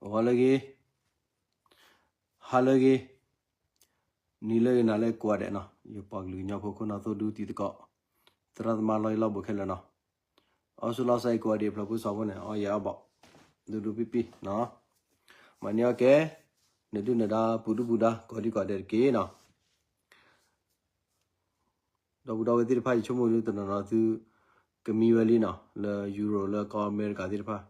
ဂီၤလၢအဂ့ၤ, ဟါလၢအဂ့ၤ, နံၤလၢအဂ့ၤ နၤလၢအဂ့ၤကိးဂၤဒဲးနီၤ, ယပှၤကလုာ်ကညီဖိ ခိၣ်နၢ်သိၣ်ဒူတံၤသကိး, သရၣ်သမါလီၢ်ယံၤလီၢ်ဘူးခဲလၢာ်နီၤ, အီၣ်ဆူၣ်လီၢ်ဆါအံၤကိးဂၤဒဲး ဖျၢၣ်ဖိစီဖိန့ၣ် အီၣ်ယဲၢ်အီၣ်ဘီၣ်, ဒူဒူပံပံနီၤ, မၤန့ၢ်အီၣ်ကဲ, နဒုၣ်နဒါပူၤဒုၣ်ပူၤဒါ ကိးဒံကိးဒဲးတက့ၢ်နီၤ. ဒီပုၢ်ဒီဝဲၢ်သ့ၣ်တဖၣ် ယဆိကမိၣ်ဒုး တနီၤနီၤသုကမံဝဲလံနီၤ, လၢယူရိၣ် လၢကီၢ်အမဲရကၤသ့ၣ်တဖၣ်,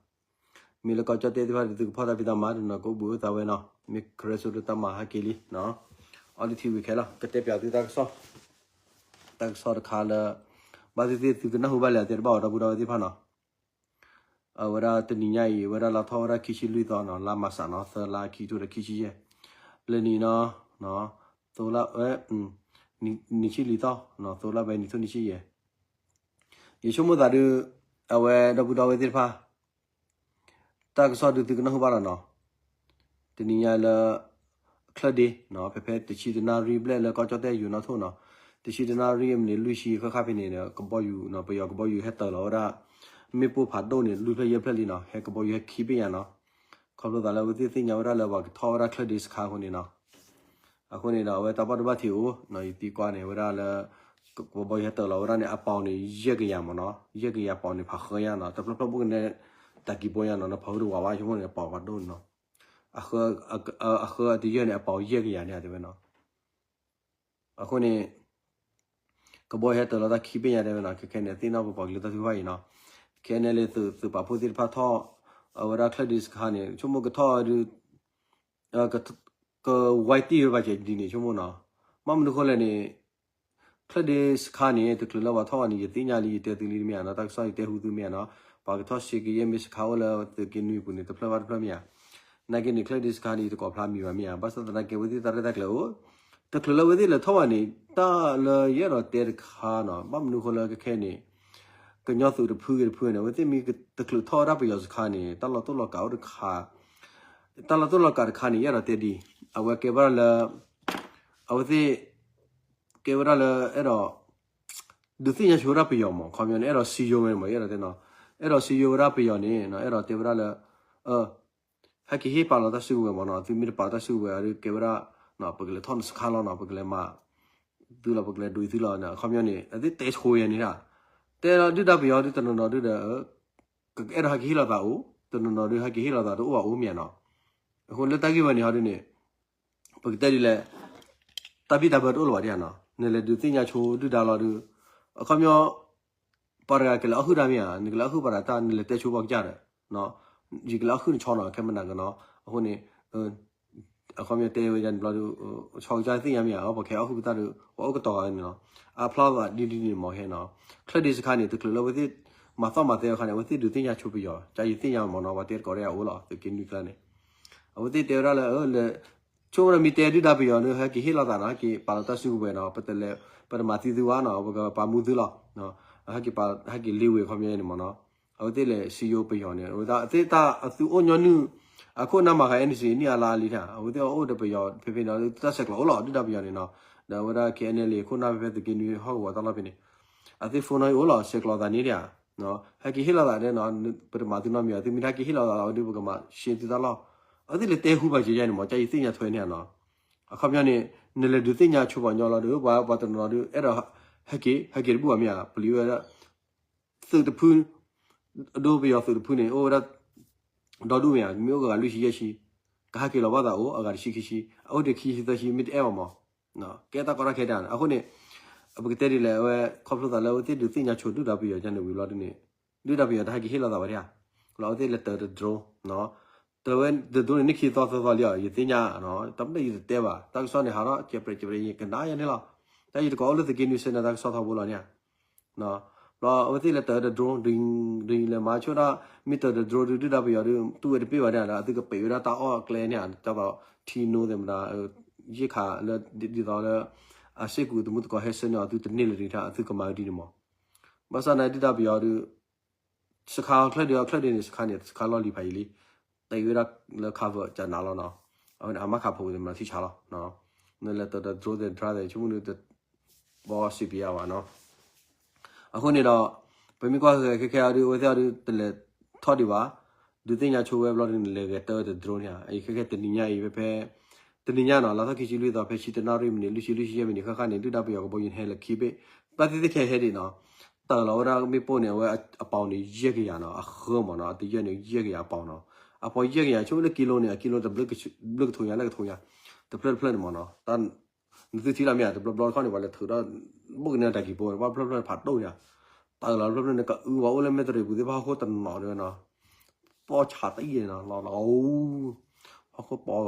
မ့ၢ်လၢကီၢ်ကၠီၣ်တဲၣ်သ့ၣ်တဖၣ်ဒီး သုကဖီၣ်တၢ်ဖံးတၢ်မၤ တနီၤနီၤကအိၣ်ဘှံးအိၣ်သါဝဲနီၤ, မ့ၢ်ခရၢစိဒိၣ်တၢ်မၤဟဲက့ၤလံနီၤ, အီၣ်ဒုးထံဝံၤခဲလၢာ် ကတဲပၠးသုတၢ်ကစီၣ်, တၢ်ကစီၣ်တခါလၢ ဘၣ်သ့ၣ်သ့ၣ်သုကနၢ်ဟူဘၣ်လၢအတဲတဘၣ်အီၤ ဒီပုၢ်ဒီဝဲၢ်သ့ၣ်တဖၣ်နီၤ. အဝဲဒၣ်တနံၤညါအံၤ အဝဲဒၣ်လါထီၣ်ဝဲဒၣ်ခံဆံလွံၢ်သီနီၤ, လါမၢ်ၡးနီၤ, သၢလါခံထိဒီးခံဆံယဲၢ်, လၢနံၤနီၤ, သိလၣ်ဝဲ, နံၣ်ဆံလွံၢ်သီ, သိလၣ်ဝဲနံၣ်ထိၣ်နံၣ်ဆံယဲၢ်, ယဆိကမိၣ်သးဒုး, အဝဲဒီပုၢ်ဒီဝဲၢ်သ့ၣ်တဖၣ် တၢ်ကစီၣ်ဒုးသုကနၢ်ဟူဘၣ်လီၤနီၤ. တနံၤညါလၢ ချၢၣ်ဒ့, ဖဲဖဲတဆံတနၣ်ရံၣ်ဘျဲၣ်လၢကီၢ်ကၠီၣ်တဲၣ်ယူၤနီၣ်ထိၣ်နီၤ, တဆံတနၣ်ရံၣ်အမံးနံးလွံၢ်ဆံဃၣ်ဃၣ်ဖဲန့ၣ်ဒီး ကဘီယူၤနီၤ, ပယီၤကဘီယူၤဟဲတၢၤလီၤဝဲဒၣ် မ့ၣ်ပိၢ်ဖးဒိၣ်န့ၣ် လွံၢ်ဖျၢၣ်ယဲၢ်ဖျၢၣ်လံနီၤ, ဟဲကဘီယူၤဟဲခံဘ့ၣ်ညါနီၤ. ခီဖျိသးလၢအဝဲသ့ၣ်သ့ၣ်ညါဝဲဒၣ်လၢပှၤကထီၣ်ဝဲဒၣ်ချၢၣ်ဒ့စခါအဃိန့ၣ်နီၤ. အဃိန့ၣ်ဒီး အဝဲတၢ်ဘၣ်ဒိဘၣ်ထံးအိၣ်နီၤ, ယသံကွၢ်န့ၣ် ဝဲဒၣ်လၢ ကဘီယူၤဟဲတၢၤလီၤဝဲဒၣ်န့ၣ် အပီၤန့ၣ် ယဲၢ်ကယၤမ့ၢ်နီၤ, ယဲၢ်ကယၤပီၤန့ၣ် ဖးဃၢညါနီၤ, တဖျၢၣ်ဖျၢၣ်ဘိၣ်ကနဲ တၢ်ကံၢ်ဘိညါနီၤ, နဖးဝဲတဝးဝါဆိကမိၣ်န့ၣ် ပီၤဖးဒိၣ်နီၤ, အဃၢအတယၢၢ်န့ၣ် အပီၤယဲၢ်ကယၤန့ၣ်တဲဝဲနီၤ. အဃိန့ၣ် ကဘီယူၤဟဲတၢၤလီၤတၢ်ခံဘ့ၣ်ညါတဲဝဲနီၤ, ခဲခဲန့ၣ် သ့ၣ်နီၣ်ပပှၤကလုာ်တၢ်ထုကဖၣ်အံၤနီၤ, ခဲန့ၣ်လၢသုးပာ်ဖှိၣ်သ့ၣ်တဖၣ်ထီၣ် အဝဲဒၣ်ချၢၣ်ဒ့စခါန့ၣ် ဆိကမိၣ်ကထီၣ်ဒုး ကဝဲတံၢ်ဝဲဘၣ်ကဲဒ်န့ၣ်ဆိကမိၣ်နီၤ. ဘၣ်မနုၤဃိလဲၣ်န့ၣ် ချၢၣ်ဒ့စခါန့ၣ် တချုးလၢပှၤထီၣ်ဘၣ်န့ၣ် ယသ့ၣ်ညါလံ ယတဲသုလံတမ့ၢ်ဧါနီၤ, တၢ်ကစီၣ်ယတဲဟူသုမ့ၢ်ဧါနီၤ, ပှၤကထီၣ်စ့ကယဲၢ်မ့ၢ်စခါအိၣ်လၢသုးက့နွံပူၤန့ၣ် တဖျၢၣ်ဘၣ်တဖျၢၣ်မ့ၢ်ဧါ. နာ်က့န့ၣ် ချၢၣ်ဒ့စခါန့ၣ် ယတကိးဖျါမံၤဘၣ်မ့ၢ်ဧါ, ဘၣ်ဆၣ်သနာ်က့ အဝဲသ့ၣ်တၢ်ရဲၣ်တၢ်ကျဲၤအိၣ်, တချုးလၢအဝဲသ့ၣ်လဲၤထီၣ်ဘၣ်န့ၣ် တၢ်လၢယအဲၣ်ဒိးတဲတခါနီၤ, ဘၣ်မနုၤဃိလၢခဲခဲန့ၣ် ကညီသုးတဖုဂ့ၤတဖုန့ၣ် အဝဲသ့ၣ်မ့ၢ်တချုးထီၣ်ဝဲဒၣ်ပယီၤစခါန့ၣ် တၢ်လီၤတိၢ်လီၤကးအိၣ်တခါ, တၢ်လီၤတိၢ်လီၤကးတခါန့ၣ် ယအဲၣ်ဒိးတဲဒ်အံၤ, အဝဲကဲဝဲဒၣ်လၢ အဝဲသ့ၣ် ကဲဝဲဒၣ်လၢအဲၣ်ဒိး ဒုးသ့ၣ်ညါဆိဝဲဒၣ်ပယီၤမး, ခီပညီန့ၣ် အဲၣ်ဒိးစံယိဝဲမး, ယအဲၣ်ဒိးတဲနီၤ, အဲၣ်ဒိးစံယိဝဲဒၣ်ပယီၤန့ၣ် အဲၣ်ဒိးတဲဝဲဒၣ်လၢ ဟဲက့ၤဟ့ၣ်ပာ်လီၤတၢ်စုကဝဲၤမးနီၤ, သုမ့ၢ်တပာ်လီၤတၢ်စုကဝဲၤဒီး ကဲဝဲဒၣ် ပကလဲၤထီၣ်နစခါလီၤနီၤ, ပကလဲၤမၤသုလီၤ, ပကလဲၤဒုးသုလီၤန့ၣ်, အခီပညီန့ၣ် အဝဲသ့ၣ်တဲဆိဝဲန့ၣ်ဒၣ်, တဲလီၤဒုၣ်ဒါပယီၤဒုး တနီၤနီၤဒုးဒီး အဲၣ်ဒိးဟဲက့ၤဟ့ၣ်လီၤသးအိၣ်, တနီၤနီၤဒုးဟဲက့ၤဟ့ၣ်လီၤသးတအိၣ်ဘၣ်အိၣ်မ့ၢ်ဧါနီၤ. အဃိလၢတၢ်ဂ့ၢ်ဝဲန့ၣ်ဟီဒုးန့ၣ် ပကတဲဒ်လဲၣ်, တၢ်ဘံၣ်တၢ်ဘၢတအိၣ်လၢၤဘၣ်ဒ်ဧါနီၤ, နလဲၤဒုးသ့ၣ်ညါဆိဒုၣ်ဒါလီၤဒုး, အခီပညီ ပှၤတဂၤကလဲၤအီၣ်ဟုၣ်တၢ်မ့ၢ်ဧါ, နကလဲၤအီၣ်ဟုၣ်ပှၤတဂၤတၢ် နလဲၤတဲဆိပှၤကစၢ်ဒီး, ယကလဲၤအီၣ်ဟုၣ်နဆီနီၤ, ခဲမနၤကနီၤ, အဃိန့ၣ် အခီပညီတဲဝဲဒ်န့ၣ်ဘျီဒုး ဆီကစၢ်သ့ၣ်ညါမ့ၢ်ဧါ, ပှၤကဟဲအီၣ်ဟုၣ်ပတၢ်ဒုး ပှၤအိၣ်ကတီၤဂၤန့ၣ်လီၤ. အဖျီသးဒ်ဒ်န့ၣ်မ့ၢ်ဟဲနီၤ, ချၢၣ်ဒ့စခါန့ၣ် တချုးလၢအဝဲသ့ၣ် မၤသီၣ်မၤသဲအခါန့ၣ် အဝဲသ့ၣ်ဒုးသ့ၣ်ညါဆိပယီၤ, ကယသ့ၣ်ညါမ့ၢ်နီၤ, ပှၤတဲတကိးတၢ်အအိၣ်လီၤ, သုးက့နွံကျါန့ၣ်, အဝဲသ့ၣ်တဲဝဲဒၣ်လၢ လၢ ဆိကမိၣ်မ့ၢ်တဲဒုၣ်ဒါပယီၤန့ၣ် ဟဲက့ၤဟ့ၣ်လီၤသးနီၤ, ဟဲက့ၤပာ်လီၤတၢ်စုကဝဲၤနီၤ, ပတလဲၤ ပတမၤသံသုဘၣ်နီၤ, ပကပာ်မူသုလီၤ, ဟဲက့ၤပာ် ဟဲက့ၤလ့ဝ့ၤခီပညီန့ၣ်မ့ၢ်နီၤ, အဝဲသ့ၣ်လဲၤစံယိပယီၤန့ၣ် အဝဲသ့ၣ်တၢ်အသုအိၣ်ညီနုၢ် အခိၣ်နၢ်မၤဃာ် NCA နံၣ်အါလါလံဧါ, အဝဲသ့ၣ်အိၣ်ဒီးပယီၤဖဲဖဲန့ၣ် တၢ်ဆဲးကျိးအိၣ်လီၤ ဒုၣ်ဒါပယီၤန့ၣ်နီၤ, ဒီးအဝဲဒၣ် KNLA ခိၣ်နၢ်ဖဲဖဲသုးက့နွံဟီၣ်ကဝီၤတၢ်လီၢ်ဖဲန့ၣ် အသ့ၣ် phone နီၤအံၤအိၣ်လီၤ, ဆဲးကျိးသးန့ၣ်ဧါ, ဟဲက့ၤဟ့ၣ်လီၤသးဒီးနီၤ, ပတမၤသုနီတမံၤ, သုမ့ၢ်ဟဲက့ၤဟ့ၣ်လီၤသးလီၤ ဒုးပကမၤရှဲသုတၢ်လီၢ်, အဝဲသ့ၣ်လဲၤတဲဟူဘၣ်က့ၤယါန့ၣ်မ့ၢ် ကယသ့ၣ်ညါထွဲန့ၣ်ဧါနီၤ, အခီပညီန့ၣ် နလဲၤဒုးသ့ၣ်ညါဆိပှၤကညီလီၤဒီး ပှၤ ပှၤတနီၤနီၤဒုး အဲၣ်ဒိး ဟဲက့ၤ ဟဲက့ၤတဘူၣ်ဘၣ်မ့ၢ်ဧါ, ပလံၤဝဲဒၣ် သုးတဖု အဒိပယီၤသုးတဖုန့ၣ် အိၣ်ဝဲဒၣ် ဒီဒူၣ်မ့ၢ်ဧါ, မ့ၢ်အိၣ်ဂၤလွံၢ်ဆံယဲၢ်ဆံ, ကဟဲက့ၤလီၤဘၣ်သးအိၣ် အဂၤတဆံခံဆံ, အအိၣ်တဆံခံဆံမ့ၢ်တအဲၣ်ဘၣ်မး, ကဲတၢ်ကီတၢ်ခဲတၢ်န့ၣ်, အဃိန့ၣ် ပကတဲဒ်လဲၣ်, အဝဲ ခီဖျိသးလၢအဝဲသ့ၣ်ဒုးသ့ၣ်ညါဆိဒုၣ်ဒါပယီၤန့ၣ်ဝံၤလီၤဒ်န့ၣ်, ဒုၣ်ဒါပယီၤတဟဲက့ၤဟ့ၣ်လီၤသးဘၣ်ဒၣ်, လီၤအဝဲသ့ၣ်လဲၤတၢၤတ drone, တၢၤဝဲတ drone န့ၣ် နံၣ်ခံသီသၢသီလံဧါ, ယသ့ၣ်ညါ, တၢ်မ့ၢ်ယတတဲဘၣ်, တၢ်ကစီၣ်န့ၣ် ဟးထီၣ် ကဲးပြဲးကဲးပြဲး ယကနၣ်ယဲန့ၣ်လီၤ, တၢ်ယတကိးအိၣ်လၢသုးက့နွံစဲန့ၣ် တၢ်ကစီၣ်ထီဘိလီၤန့ၣ် ဘျီအဝဲသ့ၣ်လဲၤတၢၤဝဲတ drone ဒ်လဲၤမၤဆိဒၣ်, မ့ၢ်တၢၤတ drone ဒုး ဒုၣ်ဒါပယီၤဒုး တူၢ်ဝဲတပ့ၢ်ဘၣ်န့ၣ်ဒီး အသုကပံးဝဲဒၣ်တၢ်အီၣ်အကျဲန့ၣ်, တၢ်သိးထံနိသ့ၣ်မတၤ, ယ့ၢ်ခးလၢ ဒ်သိးလၢ အစ့ၢ်ကီးသုးမုၢ်သကိးဟဲဆှၢန့ၢ်အီၤ သုတန့ၢ်လၢၤဒံးထါ အသုကမၤဝဲဒ်န့ၣ်မး, ဘၣ်ဆၣ်န့ၣ်ဒုၣ်ဒါပယီၤဒုး စခါချၢၣ်ဒုး ချၢၣ်ဒုးန့ၣ် စခါန့ၣ် စခါလီၢ်လံၤဖးယံၤလံ, တ့ဝဲဒၣ်လၢ cover ကနးလီၤနီၤ, အဝဲန့ၣ် အမါခးဖိဝဲသ့ၣ်မတၤထံၣ်ဆါလီၤ, နလဲၤတၢၤတ drone သ့ၣ် ဒြါသ့ၣ် ဆိကမိၣ်ဒုး တဘီစံးပယါဘၣ်နီၤ, အဃိန့ၣ်ဒီး ပမ့ၢ်ကွၢ်ဃဲၤဃဲၤခဲခဲအံၤဒုး အဝဲသ့ၣ်အံၤဒုး တလဲၤထီၣ်ဒံးဘၣ်, ဒုးသ့ၣ်ညါဆိဝဲဘျီဒုးန့ၣ် လဲၤဂဲၤတၢ်ဝဲတdroneန့ၣ်ဧါ, အခဲခဲတနံၤညါအံၤ ဖဲဖဲ တနံၤညါနီၤ လါထီၣ်ခံဆံလွံၢ်သီ ဖဲဆံတၢနၣ်ရံၣ်မံးနံး လွံၢ်ဆံ လွံၢ်ဆံယဲၢ်မံးနံး ဃၣ်ဃၣ်န့ၣ် ဒုၣ်ဒါပယီၤကဘီယူၤန့ၣ်ဟဲလၢခံဘ့ၣ်, ဘၣ်သ့ၣ်သ့ၣ်ခဲဟဲဒံးနီၤ, တၢ်လီၤဝဲဒၣ်မ့ၣ်ပိၢ်န့ၣ် အဝဲအပီၤန့ၣ် ယဲၢ်ကယၤနီၤ, အဃၢမးနီၤ, အတယဲၢ်န့ၣ် ယဲၢ်ကယၤအပီၤနီၤ, အပီၤယဲၢ်ကယၤ ဆိလၢကံလိန့ၣ် အကံလိတဘျုးကထိညါလၢကထိညါ, တဖျၢၣ်တဖျၢၣ်န့ၣ်မးနီၤ, နသုထံၣ်လီၤမ့ၢ်ဧါ, တဘျီဘျီတခီန့ၣ် ပှၤလဲၤထုးဒီး ဘိၣ်ကန့ၢ်တၢ်ကံၤဖိ ဘၣ်ဖျၢၣ်ဖျၢၣ်ဖးဒိၣ်န့ၣ်, တၢ်လီၤဖျၢၣ်ဖျၢၣ်န့ၣ် ကအုဝဲအိၣ်လၢမဲၢ်တရံးပူၤသ့ၣ်တဖၣ်ဟီၣ်ခိၣ်တနီၤဒုးနီၤ, ပီၢ်ဆးတအံၣ်နီၤ, လီၤလီၤ ဟီၣ်ခိၣ်ပီၤ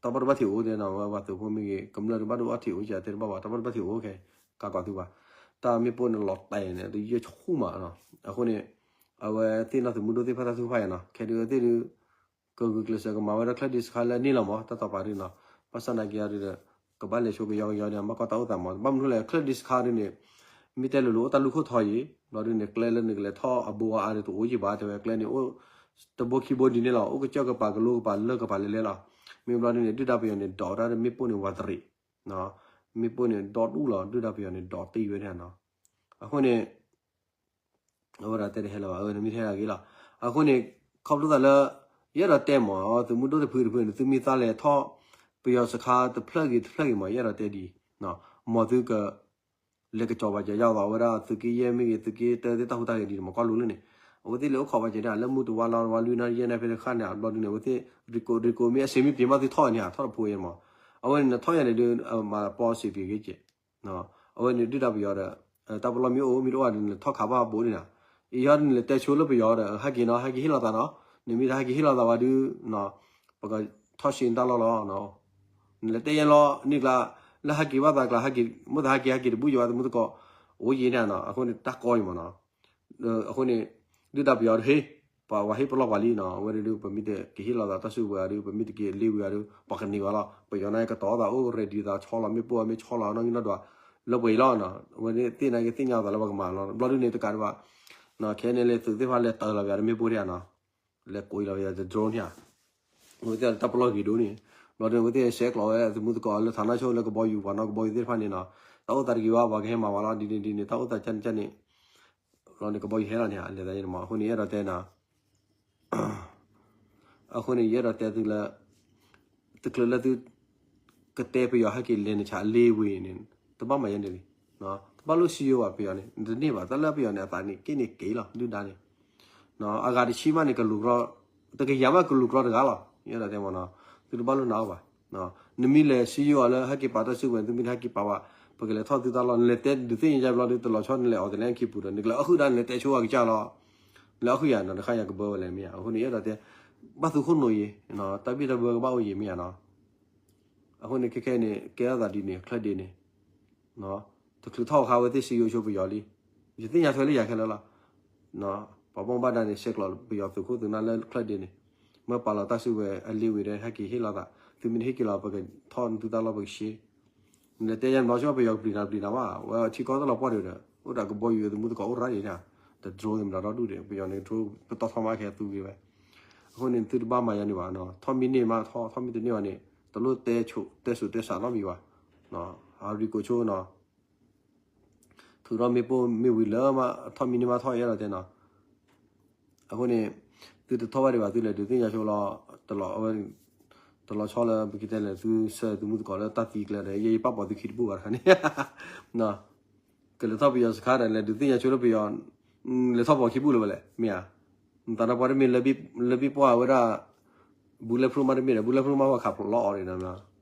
တၢ်ဘၣ်ဒိဘၣ်ထံးအိၣ်တဲနီၤ, ဝဲပှၤသုးဖိမ့ၢ်ဂ့ၤ ကမျၢၢ်တဘၣ်ဒိဘၣ်ထံးအိၣ်ကတဲတဘၣ်ဘၣ်, တၢ်ဘၣ်ဒိဘၣ်ထံးအိၣ်ခဲ ကးကီးသုဘၣ်, တၢ်မ့ၣ်ပိၢ်န့ၣ်လီၤတဲာ်န့ၣ် တယဲၢ်ဆူၣ်မးနီၤ, အဃိန့ၣ် အဝဲသ့ၣ်နီၢ်သုးမုၢ်ဒိၣ်သ့ၣ်တဖၣ်တၢ်ထုကဖၣ်ယါနီၤ, ခဲဒုးသ့ၣ်ဒုး ကဂုာ်ကျဲးစၢးကမၤဝဲဒၣ်ချၢၣ်ဒံးစခါလၢန့ၣ်လီၤမး, တၢ်တီပာ်ဒုးနီၤ, ဘၣ်ဆၣ်နာ်က့ၤအီၤဒုးဒီး ကဘၣ်လဲၤဆိကယီကယီဒုး မၤကီၢ်တၢ်အိၣ်သးမး, ဘၣ်မနုၤလဲၣ် ချၢၣ်ဒံးစခါဒုးန့ၣ် မ့ၢ်တဲလိၤလိၤအိၣ်တၢ်လူၢ်ခိၣ်ထီယံၤ, ဘျီဒုးန့ၣ် ကျဲလၢနကလဲၤထီၣ်အဘိအါဒုးတအိၣ်ယံၤဘၣ်, တဲဝဲကျဲန့ၣ်အိၣ် တဘိခံဘိဒ်န့ၣ်လီၤ, အိၣ်ကစၢၢ်ကပၤကလိကပၤလၢကပၤလဲၤလဲၤလီၤ, မ့ၢ်ဘျီဒုးန့ၣ် ဒုၣ်ဒါပယီၤန့ၣ် ဒိးဝဲဒၣ်မ့ၣ်ပိၢ်န့ၣ်ဝးတရံး, မ့ၣ်ပိၢ်န့ၣ် ဒီဒူၣ်လီၤ, ဒုၣ်ဒါပယီၤန့ၣ် ဒိးတံၢ်ဝဲဒၣ်နီၤ, အဃိန့ၣ် အဝဲဒၣ်တဲတဟဲလၢၤဘၣ်, အဝဲန့ၣ်မ့ၢ်တဟဲလၢၤဂ့ၤလီၤ, အဃိန့ၣ် ခီဖျိသးလၢ ယအဲၣ်ဒိးတဲမး သုးမုၢ်ဒိၣ်တဖုတဖုန့ၣ် သုမ့ၢ်သးလဲၤထီၣ် ပယီၤစခါတဖျၢၣ်ဂ့ၤတဖျၢၣ်ဂ့ၤမး ယအဲၣ်ဒိးတဲဒ်အံၤ, မ်သုက လဲၤကစီၤပာ်စၢၤယါသိးဝဲဒၣ် သုးက့ယဲၢ်မ့ၢ်ဂ့ၤ သုးက့တၢသ့ၣ်တၢ်ဟူးတၢ်ဂဲၤဒ်န့ၣ် မၤကွၢ်လိလၢန့ၣ်, အဝဲသ့ၣ်လဲၤအိၣ်ခိးပာ်စၢၤဒၣ် လၢမုၢ်တဝါလါတဝါလွံၢ်နၣ်ရံၣ်ယဲၢ်နၣ်ရံၣ်ဖဲတခါန့ၣ် အဘျီဒုးန့ၣ် အဝဲသ့ၣ် ရံကိးရံကိးမ့ၢ်အစ့မ့ၢ်ပှ့ၤမးသုထီၣ်န့ၣ် ထီၣ်တဖိအံၤမး, အဝဲန့ၣ်နထီၣ်ယၤန့ၣ်ဒုး မၤပီစ့ပှ့ၤဂ့ၤက့ၤ အဝဲန့ၣ်ဒုၣ်ဒါပယီၤဒီး တၢ်ပလီၢ်မ့ၢ်အိၣ်မ့ၢ်တအိၣ်ဘၣ်ဒီး နလဲၤထီၣ်ခးဘၣ်ဘိးန့ၣ်နီၤ, အံၤဟီဒုးနလဲၤတဲဆိလၢပယီၤဒီး ဟဲက့ၤနီၤ ဟဲက့ၤဟ့ၣ်လီၤသးနီၤ, နမ့ၢ်တဟဲက့ၤဟ့ၣ်လီၤသးဝဲဒုး ပကထီၣ်ဆံးနတၢ်လီၢ်လီၤ, နလဲၤတဲယဲလီၤန့ၣ်ကျါ, လၢဟဲက့ၤဘၣ်သးကျါ ဟဲက့ၤ မ့ၢ်သးဟဲက့ၤ ဟဲက့ၤတဘူၣ်ယၤဝဲသမုၢ်သကိး အိၣ်ယံၤန့ၣ်နီၤ, အဃိန့ၣ်တၢ်ကီအံၤမးနီၤ အဃိန့ၣ် ဒုၣ်ဒါပယီၤတဟ့ၣ် ပှၤဟ့ၣ်ပလီၢ်ပှၤလံနီၤ, အဝဲဒၣ်ဒုး ပမ့ၢ်တက့ၤဟ့ၣ်လီၤသးတၢ်စုကဝဲၤအီၤဒုး ပမ့ၢ်တက့ၤလ့ဝံၤအီၤဒုး ပှၤကန့ၢ်ဝဲလီၤ, ပယီၤန့ၣ်ကတီၤသးအိၣ် ready သးဆီလီၤမ့ၣ်ပိၢ်အမ့ၢ်ဆီလီၤနီၣ်ဂံၢ်နီၣ်ဒွး လၢပှဲၤအံၤလီၤ, အဝဲသ့ၣ်နာ်က့ၤသ့ၣ်ညါသးလၢပှၤကမၤလီၤ, ဘျီဒုးန့ၣ်တကးဒံးဘၣ် ခဲန့ၣ်လဲၤသုးသ့ၣ်တဖၣ်လဲၤတၢ်လီၤပယီၤတမ့ၣ်ပိၢ်ဒၣ်နီၤ, လဲၤကိးအံၤလီၤပယီၤတdroneန့ၣ်ဧါ အဝဲသ့ၣ်တၢ်ပလီၢ်ဂ့ၤဒိၣ်န့ၣ်, ဘျီဒုးန့ၣ် အဝဲသ့ၣ်ဆဲးကျိးဝဲသမုၢ်သကိးလၢဌာနချုပ်လၢကဘီယူၤပှၤနီၣ်ကဘီယူၤသ့ၣ်တဖၣ်န့ၣ်နီၤ, တၢ်အိၣ်သးတဂ့ၤဘၣ် ပှၤကဟဲမၤဝဲလီၤ ဒ်န့ၣ်ဒ်န့ၣ် တၢ်အိၣ်သးကန့ၣ်ကန့ၣ်, ဘျီန့ၣ်ကဘီယူၤဟဲလီၤန့ၣ် လဲၤသးယဲန့ၣ်မး, အဃိန့ၣ် ယအဲၣ်ဒိးတဲနီၤ အဃိန့ၣ် ယအဲၣ်ဒိးတဲသုလၢ တချုးလၢသု ကတဲပယီၤဟဲက့ၤလဲၤနဆးအလ့ဝ့ၤန့ၣ် တဘၣ်မၤယဲန့ၣ်လံ, တဘၣ်လိၣ်စံယိၤဘၣ်ပယီၤန့ၣ် တန့ၢ်ဘၣ် တၢ်လၢပယီၤန့ၣ် အသးန့ၣ်က့န့ၣ်က့လီၤ ဒုၣ်ဒါန့ၣ်, အဂၤတဆံမးန့ၣ် ကလူၤကြီ တကယၤမးကလူၤကြီတဂၤလီၤ, ယအဲၣ်ဒိးတဲမးနီၤ, သုတဘၣ်လိၣ်နာ်အီၤဘၣ်, နမ့ၢ်လဲၤစံယိၤအီၤလၢဟဲက့ၤပာ်တၢ်စုကဝဲၤ သုမ့ၢ်တဟဲက့ၤပာ်ဘၣ် ပကလဲၤထီၣ်သုတၢ်လီၢ် နလဲၤတဲဒုးသ့ၣ်ညါယါဘျီဒုး တလီၤဆီနလဲၤအီၤတလဲအခံပူၤဒီး နကလဲၤအီၣ်ဃုာ်ဒၣ် နလဲၤတဲဆိအကစၢ်လီၤ, လဲၤအီၣ်ဃုာ်ယၤနီၤ တခါယၤကဘၢဝဲလဲၣ်မ့ၢ်ဧါ, အဃိန့ၣ် ယအဲၣ်ဒိးတဲ ဘၣ်သူခိၣ်နူာ်ယံၤ, တၢ်ဘံၣ်တၢ်ဘၢကဘၣ်အိၣ်ယံၤမ့ၢ်ဧါနီၤ, အဃိန့ၣ် ခဲခဲန့ၣ် ကဲထီၣ်သးဒ်န့ၣ် ချၢၣ်ဒ့န့ၣ် တချုးထီၣ်အခါဝဲသ့ၣ်စံယိၤဆိပယီၤလံ, ယသ့ၣ်ညါထွဲလၢယၤခဲလၢာ်လီၤ, ပှၤဘၣ်မူဘၣ်ဒါန့ၣ် ဆဲးကျိးပယီၤသုးခိၣ်သုးနၢ်လၢချၢၣ်ဒ့န့ၣ်, မ့ၢ်ပာ်လီၤတၢ်စုကဝဲၤအလ့ဝ့ၤဒီး ဟဲက့ၤဟ့ၣ်လီၤသး, သုမ့ၢ်တဟ့ၣ်က့ၤလီၤ ပကထီၣ်သုတၢ်လီၢ်ပကရှ့ နလဲၤတဲယါန့ၣ် ဘျီဆိပယီၤကပျံၤနၤပျံၤနၤဘၣ်, ဝဲထံကီၢ်တလီၤပှီၢ်ဒံးဒီး အိၣ်ဒီးကဘီယူၤသမုၢ်သကိးအိၣ်ရၣ်ဒံးန့ၣ်, တdroneန့ၣ်မတၤဒီဒူၣ်ဒံး ပယီၤန့ၣ် drone ကတီၢ်ထီၣ်မးခဲသူဂ့ၤဝဲ, အဃိန့ၣ် သုတဘၣ်မၤယါန့ၣ်ဘၣ်, ထီၣ်မံန့ၢ်မးထီၣ် ထီၣ်မံတန့ၢ်ဘၣ်န့ၣ် တလိၣ်တဲဆိ တဲစိၤတဲဆးနီတမံၤဘၣ်, အရံကိးဆိနီၤ ထုးထီၣ်မ့ၣ်ပိၢ်မ့ၣ်ဝံၤလၢမး ထီၣ်မံန့ၢ်မးထီၣ်ယဲဒီးတဲနီၤ, အဃိန့ၣ် သုတထီၣ်ဘၣ်ဒံးဘၣ် သုလဲၤဒုးသ့ၣ်ညါဆိလီၤ, တလီၤဆီလၢပကတဲလဲၣ် သုဆှၢသုမုၢ်သကိးလၢတၢ်သံကျဲဒီး ယဲယပာ်ပိာ်သုခံတဘူၣ်ဘၣ်တခါန့ၣ်, ကလဲၤထီၣ်ပယီၤစခါဒီး လဲၤဒုးသ့ၣ်ညါဆိလၢပယီၤ, လဲၤထီၣ်ပိာ်ခံဘူၣ်လၢၤဝဲလဲၣ် မ့ၢ်ဧါ, နသးဒီပှၤတမ့ၢ်လၢဘံၣ်ပှၢ်ဝဲဒၣ် bulletproof မးတမ့ၢ်ဒီး bulletproof မးပှၤခးဖျိးလီၤအီၤန့ၣ်နီၤ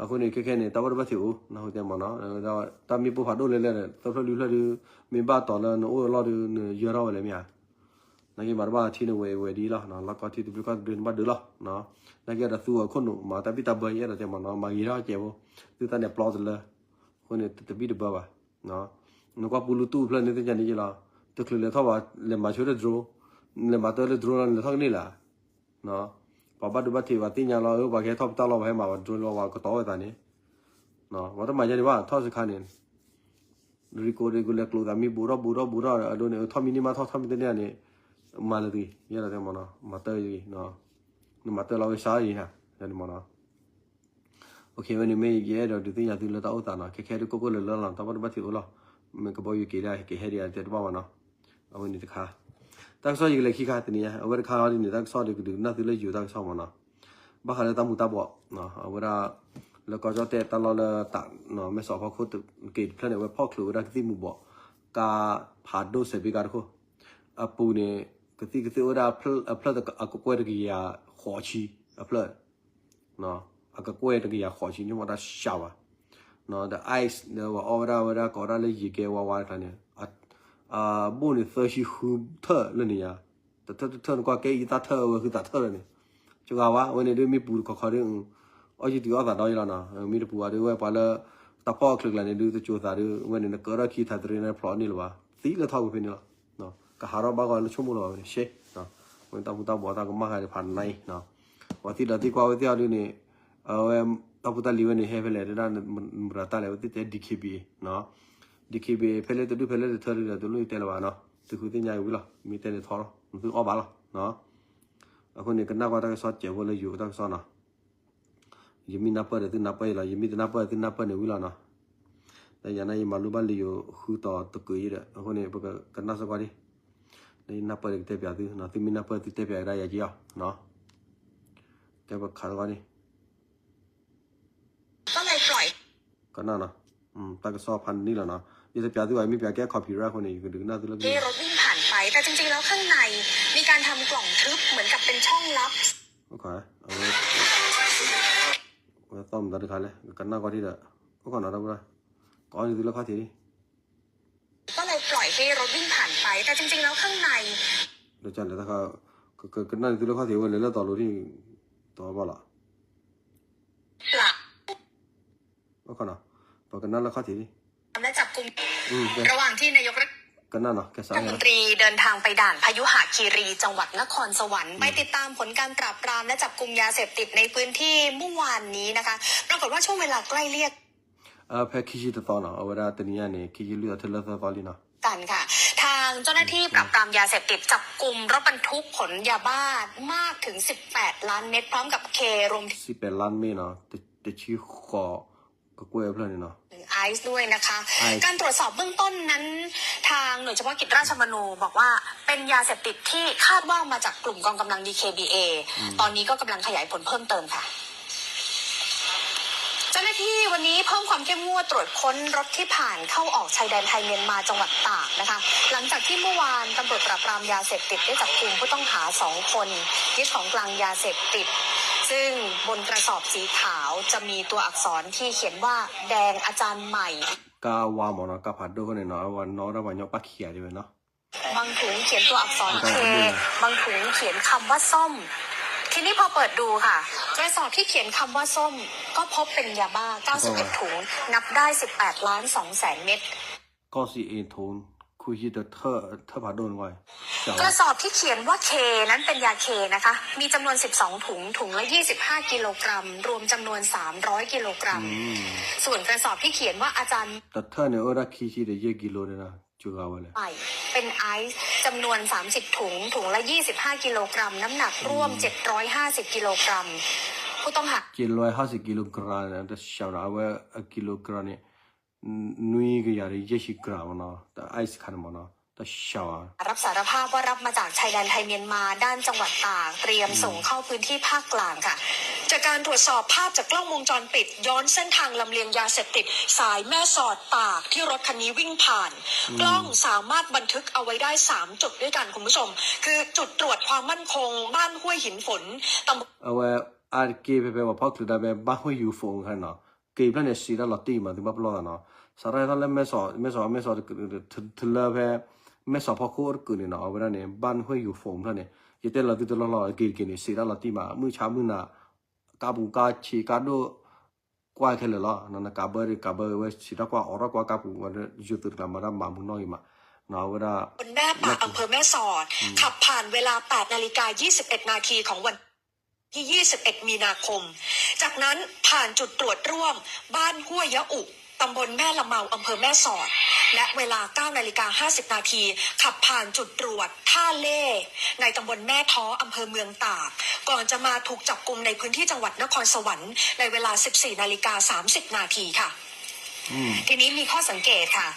အဃိန့ၣ် ခဲခဲန့ၣ် တၢ်ဘၣ်ဒိဘၣ်ထံးအိၣ် နၢ်ဟူတဲမးနီၤ, တၢ်မ့ၣ်ပိၢ်ဖးဒိၣ်လဲၣ်လဲၣ်ဒီး သၢဖျၢၣ်လွံၢ်ဖျၢၣ်ဒုး မ့ၢ်ဘၣ်တီၤလၢနအိၣ်အလီၢ်ဒုး နယၢထီၣ်ဝဲလဲၣ်မ့ၢ်ဧါ, နာ်က့မၤတဘၣ်ထံန့ၣ်ဝဲဝဲဒ်လီၤ, လီၢ်ကီထံတဘျုးကီၢ်တဘျုးန့ၣ်ဘၣ်ဒုးလီၤ, နာ်က့ဒီးသူအခိၣ်နူာ်မၤတၢ်ဘံၣ်တၢ်ဘၢယအဲၣ်ဒိးတဲမးနီၤ, မၤဂ့ၤထီၣ်ကဲးဖိ, သုတၢ်န့ၣ်ပျီတလၢ, အဃိန့ၣ် တဘံၣ်တဘၢဘၣ် နကွၢ်ပူလူတူၢ်ဖျၢၣ်န့ၣ်သ့ၣ်ညါန့ၣ်ယလီၤ, တချုးလဲၤထီၣ်ဘၣ် လဲၤမၤဆိတ drone, လဲၤမၤတၢ်လၢ drone လီၤ လဲၤထီၣ်ကန့ၢ်လၢ်, ပှၤဘၣ်ဒိဘၣ်ထံးပှၤသ့ၣ်ညါလီၤ ပှၤကဟဲထီၣ်ပတၢ်လီၢ် ပှၤဟဲမၤပှၤ drone လီၤ ပှၤကတီၤဝဲသးန့ၣ်, ပှၤတမၤယါန့ၣ်ဘၣ် ထီၣ်စခါန့ၣ်, ရံကိးရံကိးလဲၤကျိးသးမံ ဘူးထီၣ်ဘူးထီၣ်ဘူးထီၣ် အဒိန့ၣ် ထီၣ်မံန့ၢ်မးထီၣ် ထီၣ်မံတန့ၢ်န့ၣ်, မၤလၢသု ယဲဒၣ်တဲမးနီၤ မၤတၢ်ဂ့ၤ, နမၤတၢ်လီၤဝဲစါအံၤဧါ, ယဲန့ၣ်မးနီၤ ဝဲန့ၣ်မ့ၢ်ယအဲၣ်ဒိးဒုးသ့ၣ်ညါသုလၢတၢ်အိၣ်သးနီၤ, ခဲခဲဒုးကိၢ်ကိၢ်လၢလၢလီၤ တၢ်ဘၣ်ဒိဘၣ်ထံးအိၣ်လီၤ, မ့ၢ်ကဘီယူၤက့ၤဒၣ်က့ၤဟဲဒံးတဲတဘၣ်ဘၣ်နီၤ အဝဲန့ၣ်တခါ, တၢ်ကစီၣ်ယကလဲၤခံခါတနံၤညါ, အဝဲတခါအံၤဒ်န့ၣ် တၢ်ကစီၣ်ဒီးကဒုးကနၣ်သုလၢယိၤတၢ်ကစီၣ်မးနီၤ, ဘၣ်ဃးလၢတၢ်မူၤတၢ်ဘှီး, အဝဲဒၣ် လၢကီၢ်ကၠီၣ်တဲၣ်တၢ်လီၢ်လၢတၢ် မဲၢ်ဆီးဖီခိၣ်တက့ၤတဖျၢၣ်န့ၣ် အဝဲဖီၣ်ချုးဝဲဒၣ်ကသံၣ်မူၤဘှီး, ကါဖးဒိၣ်စဲးဘ့ကါတခိၣ်, အပူၤန့ၣ် ကသံၣ်ကသ့ၣ်အိၣ်ဝဲဒၣ်အဖျၢၣ် အကကွဲၢ်တကယၤဃိးဆံအဖျၢၣ် အကကွဲၢ်တကယၤဃိးဆံ ညိၣ်မီၢ်တၢ်စှၤဘၣ်, ဒီး ice ဒီးပှၤအီၣ်ဝဲဒၣ်ဝဲဒၣ်ကိးဒၣ်လၢယံၤကဲဝါဝါတခါန့ၣ်, အဘိၣ်န့ၣ်သၢဆံဃုထၢၣ်လၢန့ၣ်ယါ, တထၢၣ်တထၢၣ်နကွၢ်ကဲအံၤသၣ်ထၢၣ်ဝဲဃုသးထၢၣ်လၢန့ၣ်, ကဂၤဝါ အဝဲန့ၣ်ဒ်မ့ၢ်ပူၤတခီခီဒ် အီၣ်ယုၢ်တုၤအီၣ်သးဒီးယလီၤနီၤ, မ့ၢ်တပူၤဝဲဒ်ဝဲပှၤလၢ တၢ်ဖီၣ်အချုးကျါန့ၣ်ဒ်တစိၤသးဒ် အဝဲန့ၣ်နကၢထီၣ်ခံထးတရ့နဖျိးန့ၢ်လၢၤဘၣ်, သံလၢထီၣ်ပူၤဖဲန့ၣ်လီၤ, ကဟးထီၣ်ဘၣ်ဂီၤလၢဆိကမိၣ်လၢၤဘၣ်ဝဲန့ၣ် ရှဲ ဝဲတၢ်မူၤတၢ်ဘှီးတၢ်ကမၣ်ဃါဒ်ဖးနါအံၤ, ပှၤသံဒီးသံကွၢ်ဝဲသ့ၣ်အီၤဒ်န့ၣ်, အဝဲ တၢ်ဖိတၢ်လံၤဝဲန့ၣ် ဟဲဖဲလဲၣ် တဒၣ်မတၤတၢ်လဲၣ် ဝဲသ့ၣ်တဲ DKBA, DKBA ဖဲလၢတဒူၣ်ဖဲလၢတထၢဒ်ဒီး တလိၣ်ယတဲလၢၤဘၣ်နီၤ, သုဃုသ့ၣ်ညါအံၤဝံၤလီၤ, မ့ၢ်တဲန့ၣ်ထီၣ်လီၤ သုအီၣ်ဘၣ်လီၤ, အဃိန့ၣ် ကနၣ်ကွၢ်တၢ်ကစီၣ်စဲးဖိလၢယိၤတၢ်ကစီၣ်နီၤ ယမ့ၢ်နၢ်ပၢၢ်ဒီးသုနၢ်ပၢၢ်အံၤလီၤ, ယမ့ၢ်တနၢ်ပၢၢ်သုနၢ်ပၢၢ်န့ၣ်ဝံၤလီၤနီၤ, ဒီးယၤန့ၣ်ယမၤလိဘၣ်လံယိၤဃုတီၤတကုးယံၤဒီး အဃိန့ၣ် ပကကနၣ်စ့ၢ်ကီးဒ်, ဒီးယနၢ်ပၢၢ်ဒီးကတဲပၠးသု, သုမ့ၢ်နၢ်ပၢၢ်သုတဲပၠးကဒါယၤက့ၤအီၤ, ကဲပခးစ့ၢ်ကီးဒ် ก็เลยปล่อย ကနၣ်နီၤ, တၢ်ကစီၣ်ဖးနံၤလီၤနီၤ, ယတပၠးသုဘၣ် မ့ၢ်ပၠးကဲ copyright အဃိန့ၣ် ယကဒုးကနၣ်သုလၢ ที่รถวิ่งผ่านไป แต่จริงๆแล้วข้างในมีการทำกล่องทึบเหมือนกับเป็นช่องลับ အဝဲသီၣ်မတၤတခါလဲၣ် ကနၣ်ကွၢ်ဒ်ဒီး အိၣ်ခီနီၤတၢ်ဘၣ်, ကအီၣ်န့ၢ်သုလၢခီၣ်ထံးဒ် ก็เลยปล่อยให้รถวิ่งผ่านไป แต่จริงๆแล้วข้างใน လၢတၢ်လဲၤတၢ်ခါ ကကနၣ်န့ၢ်သုလၢခီၣ်ထံးဝဲလဲၤလၢတီၤလိၤဒ် တီၤဘၣ်လီၤ အိၣ်ခီနီၤ ပကနၣ်လၢခီၣ်ထံးဒ် และจับกุม ระหว่างที่นายกรัฐ ကနၣ်နီၤ ကဲစး รัฐมนตรีเดินทางไปด่านพยุหคีรี จังหวัดนครสวรรค์ ไปติดตามผลการปราบปรามและจับกุมยาเสพติดในพื้นที่เมื่อวานนี้นะคะ ปรากฏว่าช่วงเวลาใกล้เลี่ยง ဖဲခံဆံတသီနီၤ အဝဲဒၣ်တနံၤညါန့ၣ် ခံဆံလွံၢ်သီ ထုးလၢသၢသီလံနီၤ กันค่ะ ทางเจ้าหน้าที่ปราบปรามยาเสพติดจับกุมรถบรรทุกขนยาบ้ามากถึง สิบแปดล้านเม็ด พร้อมกับเครวมถึง สิบแปดล้านเม็ดနီၤ တဆံဃိး ကကွဲၢ်ဖျၢၣ်န့ၣ်နီၤ ไอซ์ด้วยนะคะ ไอซ์ การตรวจสอบเบื้องต้นนั้น ทางหน่วยเฉพาะกิจราชมนูบอกว่าเป็นยาเสพติดที่คาดว่ามาจากกลุ่มกองกำลัง ดีเคบีเอ อืม ตอนนี้ก็กำลังขยายผลเพิ่มเติมค่ะ เจ้าหน้าที่วันนี้เพิ่มความเข้มงวดตรวจค้นรถที่ผ่านเข้าออกชายแดนไทยเมียนมาจังหวัดตากนะคะ หลังจากที่เมื่อวานตำรวจปราบปรามยาเสพติดได้จับกุมผู้ต้องหาสองคน ยึดของกลางยาเสพติด ซึ่งบนกระสอบสีขาวจะมีตัวอักษรที่เขียนว่าแดงอาจารย์ใหม่ ကါဝါမ့ၢ်နီၤ ကါဖးဒိၣ်ဃိန့ၣ်နီၤ အဝဲနီၣ်ဝဲဒၣ်ပှၤကညီပၣ်ခံဂၤဒ်ဝဲနီၤ บางถุงเขียนตัวอักษรเค บางถุงเขียนคำว่าส้ม ทีนี้พอเปิดดูค่ะ กระสอบที่เขียนคำว่าส้ม ก็พบเป็นยาบ้า เก้าสิบเอ็ดถุง นับได้ สิบแปดล้านสองแสนเม็ด ကီၢ်စံၣ်အ့ၣ်ထူ ခူၣ်ဟံၣ်တထၢၣ် ထၢၣ်ဖးဒိၣ်န့ၣ်ဝဲ กระสอบที่เขียนว่าเค นั้นเป็นยาเคนะคะ มีจำนวน สิบสองถุง ถุงละ ยี่สิบห้า กิโลกรัม รวมจำนวน สามร้อย กิโลกรัม อืม ส่วนกระสอบที่เขียนว่าอาจารย์ တထၢၣ်န့ၣ်အိၣ်ဝဲဒၣ်ခံဆံဒီးယဲၢ်ကံလိန့ၣ်နီၤ စှၤဝဲလဲၣ် เป็นไอซ์ จำนวน สามสิบ ถุง ถุงละ ยี่สิบห้า กิโลกรัม น้ำหนักร่วม เจ็ดร้อยห้าสิบ กิโลกรัม ผู้ต้องหา เจ็ดร้อยห้าสิบ กิโลกรัม န့ၣ် တစှၤနီၤ အဝဲအကံလိကရၢန့ၣ် နွံကယၤဒီးယဲၢ်ဆံကရၢမ့ၢ်နီၤ တ ice ခါန့ၣ်မ့ၢ်နီၤ တစှၤဝဲ รับสารภาพว่ารับมาจากชายแดนไทยเมียนมาด้านจังหวัดตาก เตรียมส่งเข้าพื้นที่ภาคกลางค่ะ จากการตรวจสอบภาพจากกล้องวงจรปิดย้อนเส้นทางลำเลียงยาเสพติดสายแม่สอดตากที่รถคันนี้วิ่งผ่าน กล้องสามารถบันทึกเอาไว้ได้สามจุดด้วยกันคุณผู้ชม คือจุดตรวจความมั่นคงบ้านห้วยหินฝน ตำบล အဝဲအါတက့ၢ်ဖဲဖဲပှၤဖီၣ်ချုးဒၣ်ဖဲ บ้านห้วยหินฝน ခါနီၤ က့ၤဖျၢၣ်န့ၣ် စံးတၢ်လီၤတံၢ်မး သုဘၣ်ပလီၢ်သးနီၤ စးထီၣ်ဟဲထီၣ်လၢမဲၢ်ဆီး မဲၢ်ဆီး မဲၢ်ဆီး ထုးလၢဖဲ မဲၢ်ဆီးဖီခိၣ်အိၣ်တကုးန့ၣ်နီၤ အဝဲဒၣ်န့ၣ် บ้านห้วยหินฝน ဖျၢၣ်န့ၣ် ယတဲလီၤသုတလီၢ်လီၢ် က့ၤတက့ၤန့ၣ် စံးတၢ်လီၤတံၢ်မး မုၢ်ဆါမုၢ်နၤ ကါပူၤကါဆံးကါဒိၣ် ကွၢ်ခဲလၢာ်လီၤ နကးဘၢဒီးကးဘၢဝဲ စံးထီၣ်ကွၢ်အိးထီၣ်ကွၢ်ကါပူၤဝဲ ယိၤသုးတကျါမၤတၢ်မၤမုာ်နီၢ်ဂ့ၤမး အဝဲဒၣ် บนแม่ปะอำเภอแม่สอด ขับผ่านเวลา แปดนาฬิกา ยี่สิบเอ็ดนาทีของวัน ที่ ยี่สิบเอ็ด มีนาคม จากนั้นผ่านจุดตรวจร่วมบ้านห้วยยะอุ ตำบลแม่ละเมา อำเภอแม่สอด และเวลา เก้านาฬิกา ห้าสิบนาที ขับผ่านจุดตรวจท่าเล่ ในตำบลแม่ท้อ อำเภอเมืองตาก ก่อนจะมาถูกจับกุมในพื้นที่จังหวัดนครสวรรค์ ในเวลา สิบสี่นาฬิกา สามสิบนาทีค่ะ อืม ทีนี้มีข้อสังเกตค่ะ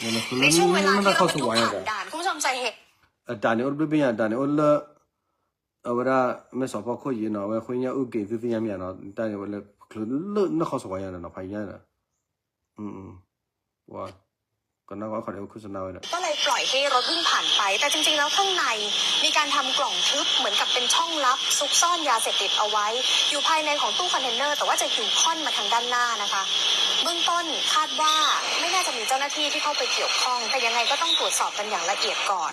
ในช่วงเวลาที่รถบรรทุกผ่านด่าน คุณผู้ชมจะเห็น အတၢ်န့ၣ်အိၣ်တဘျုးဘ့ၣ်ညါ အတၢ်န့ၣ်အိၣ်လၢ အဝဲဒၣ် မဲၢ်ဆီးဖီခိၣ်ယံၤနီၤ အဝဲဃုညါအုၣ်က့ၤသုသ့ၣ်ညါမ့ၢ်ဧါနီၤ တၢ်န့ၣ်ဝဲလၢချုးလၢနၢ်ခီစဝါယါနီၤ ဖးညါနီၤ ပှၤ ကနၣ်ကီၢ်ခီၣ်ဒဲးအိၣ်ခိၣ်စနၢဝဲဒၣ် ก็เลยปล่อยให้รถวิ่งผ่านไป แต่จริงๆแล้วข้างในมีการทำกล่องทึบเหมือนกับเป็นช่องลับซุกซ่อนยาเสพติดเอาไว้ อยู่ภายในของตู้คอนเทนเนอร์ แต่ว่าจะอยู่ค่อนมาทางด้านหน้านะคะ เบื้องต้นคาดว่าไม่น่าจะมีเจ้าหน้าที่ที่เข้าไปเกี่ยวข้อง แต่ยังไงก็ต้องตรวจสอบกันอย่างละเอียดก่อน